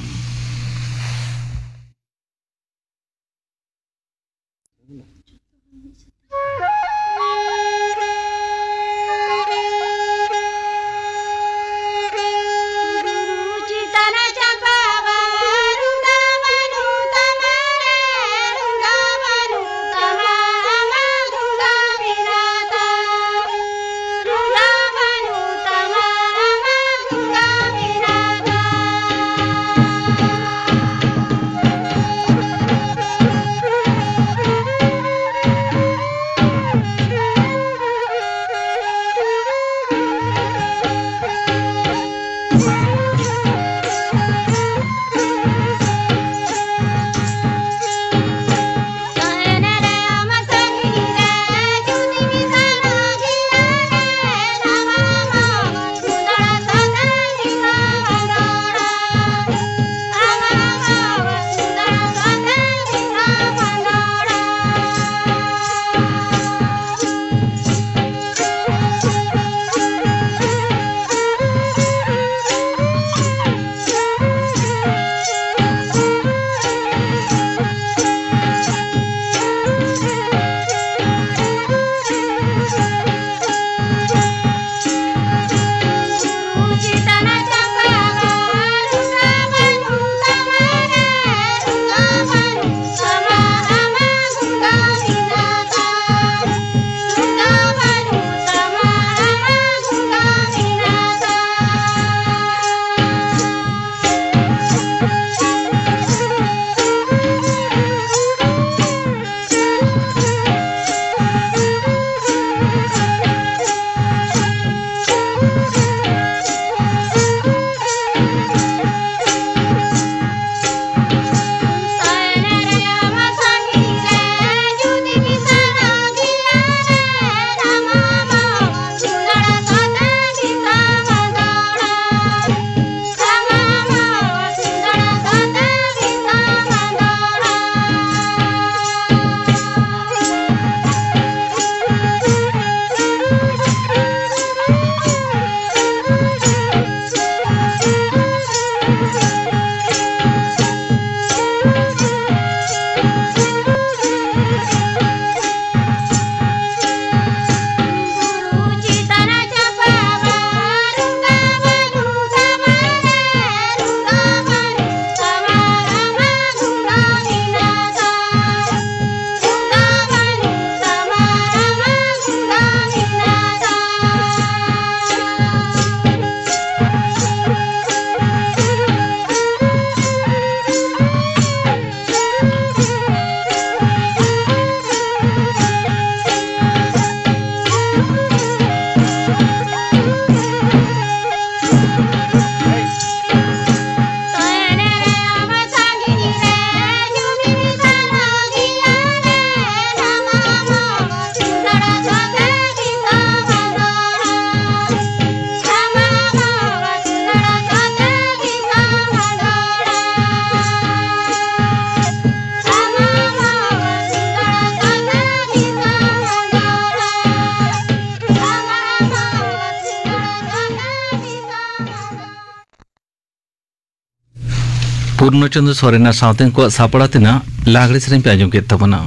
ᱯᱩᱨᱱᱚᱪᱚᱸᱫᱽᱨᱚ ᱥᱚᱨᱮᱱᱟᱜ ᱥᱟᱶᱛᱮ ᱩᱱᱠᱩᱣᱟᱜ ᱥᱟᱯᱲᱟᱣ ᱛᱮᱱᱟᱜ ᱞᱟᱜᱽᱲᱮ ᱥᱮᱨᱮᱧ ᱯᱮ ᱟᱸᱡᱚᱢ ᱠᱮᱫ ᱛᱟᱵᱚᱱᱟ᱾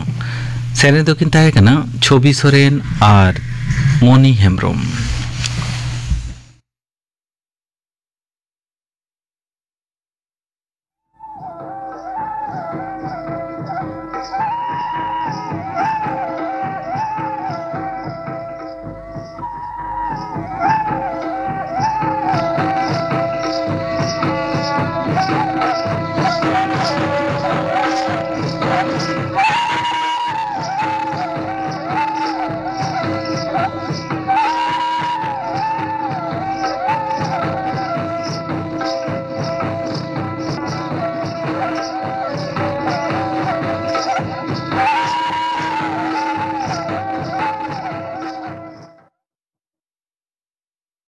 ᱥᱮᱨᱮᱧ ᱫᱚᱠᱤᱱ ᱛᱟᱦᱮᱸ ᱠᱟᱱᱟ ᱪᱷᱚᱵᱤ ᱥᱚᱨᱮᱱ ᱟᱨ ᱢᱚᱱᱤ ᱦᱮᱢᱵᱨᱚᱢ᱾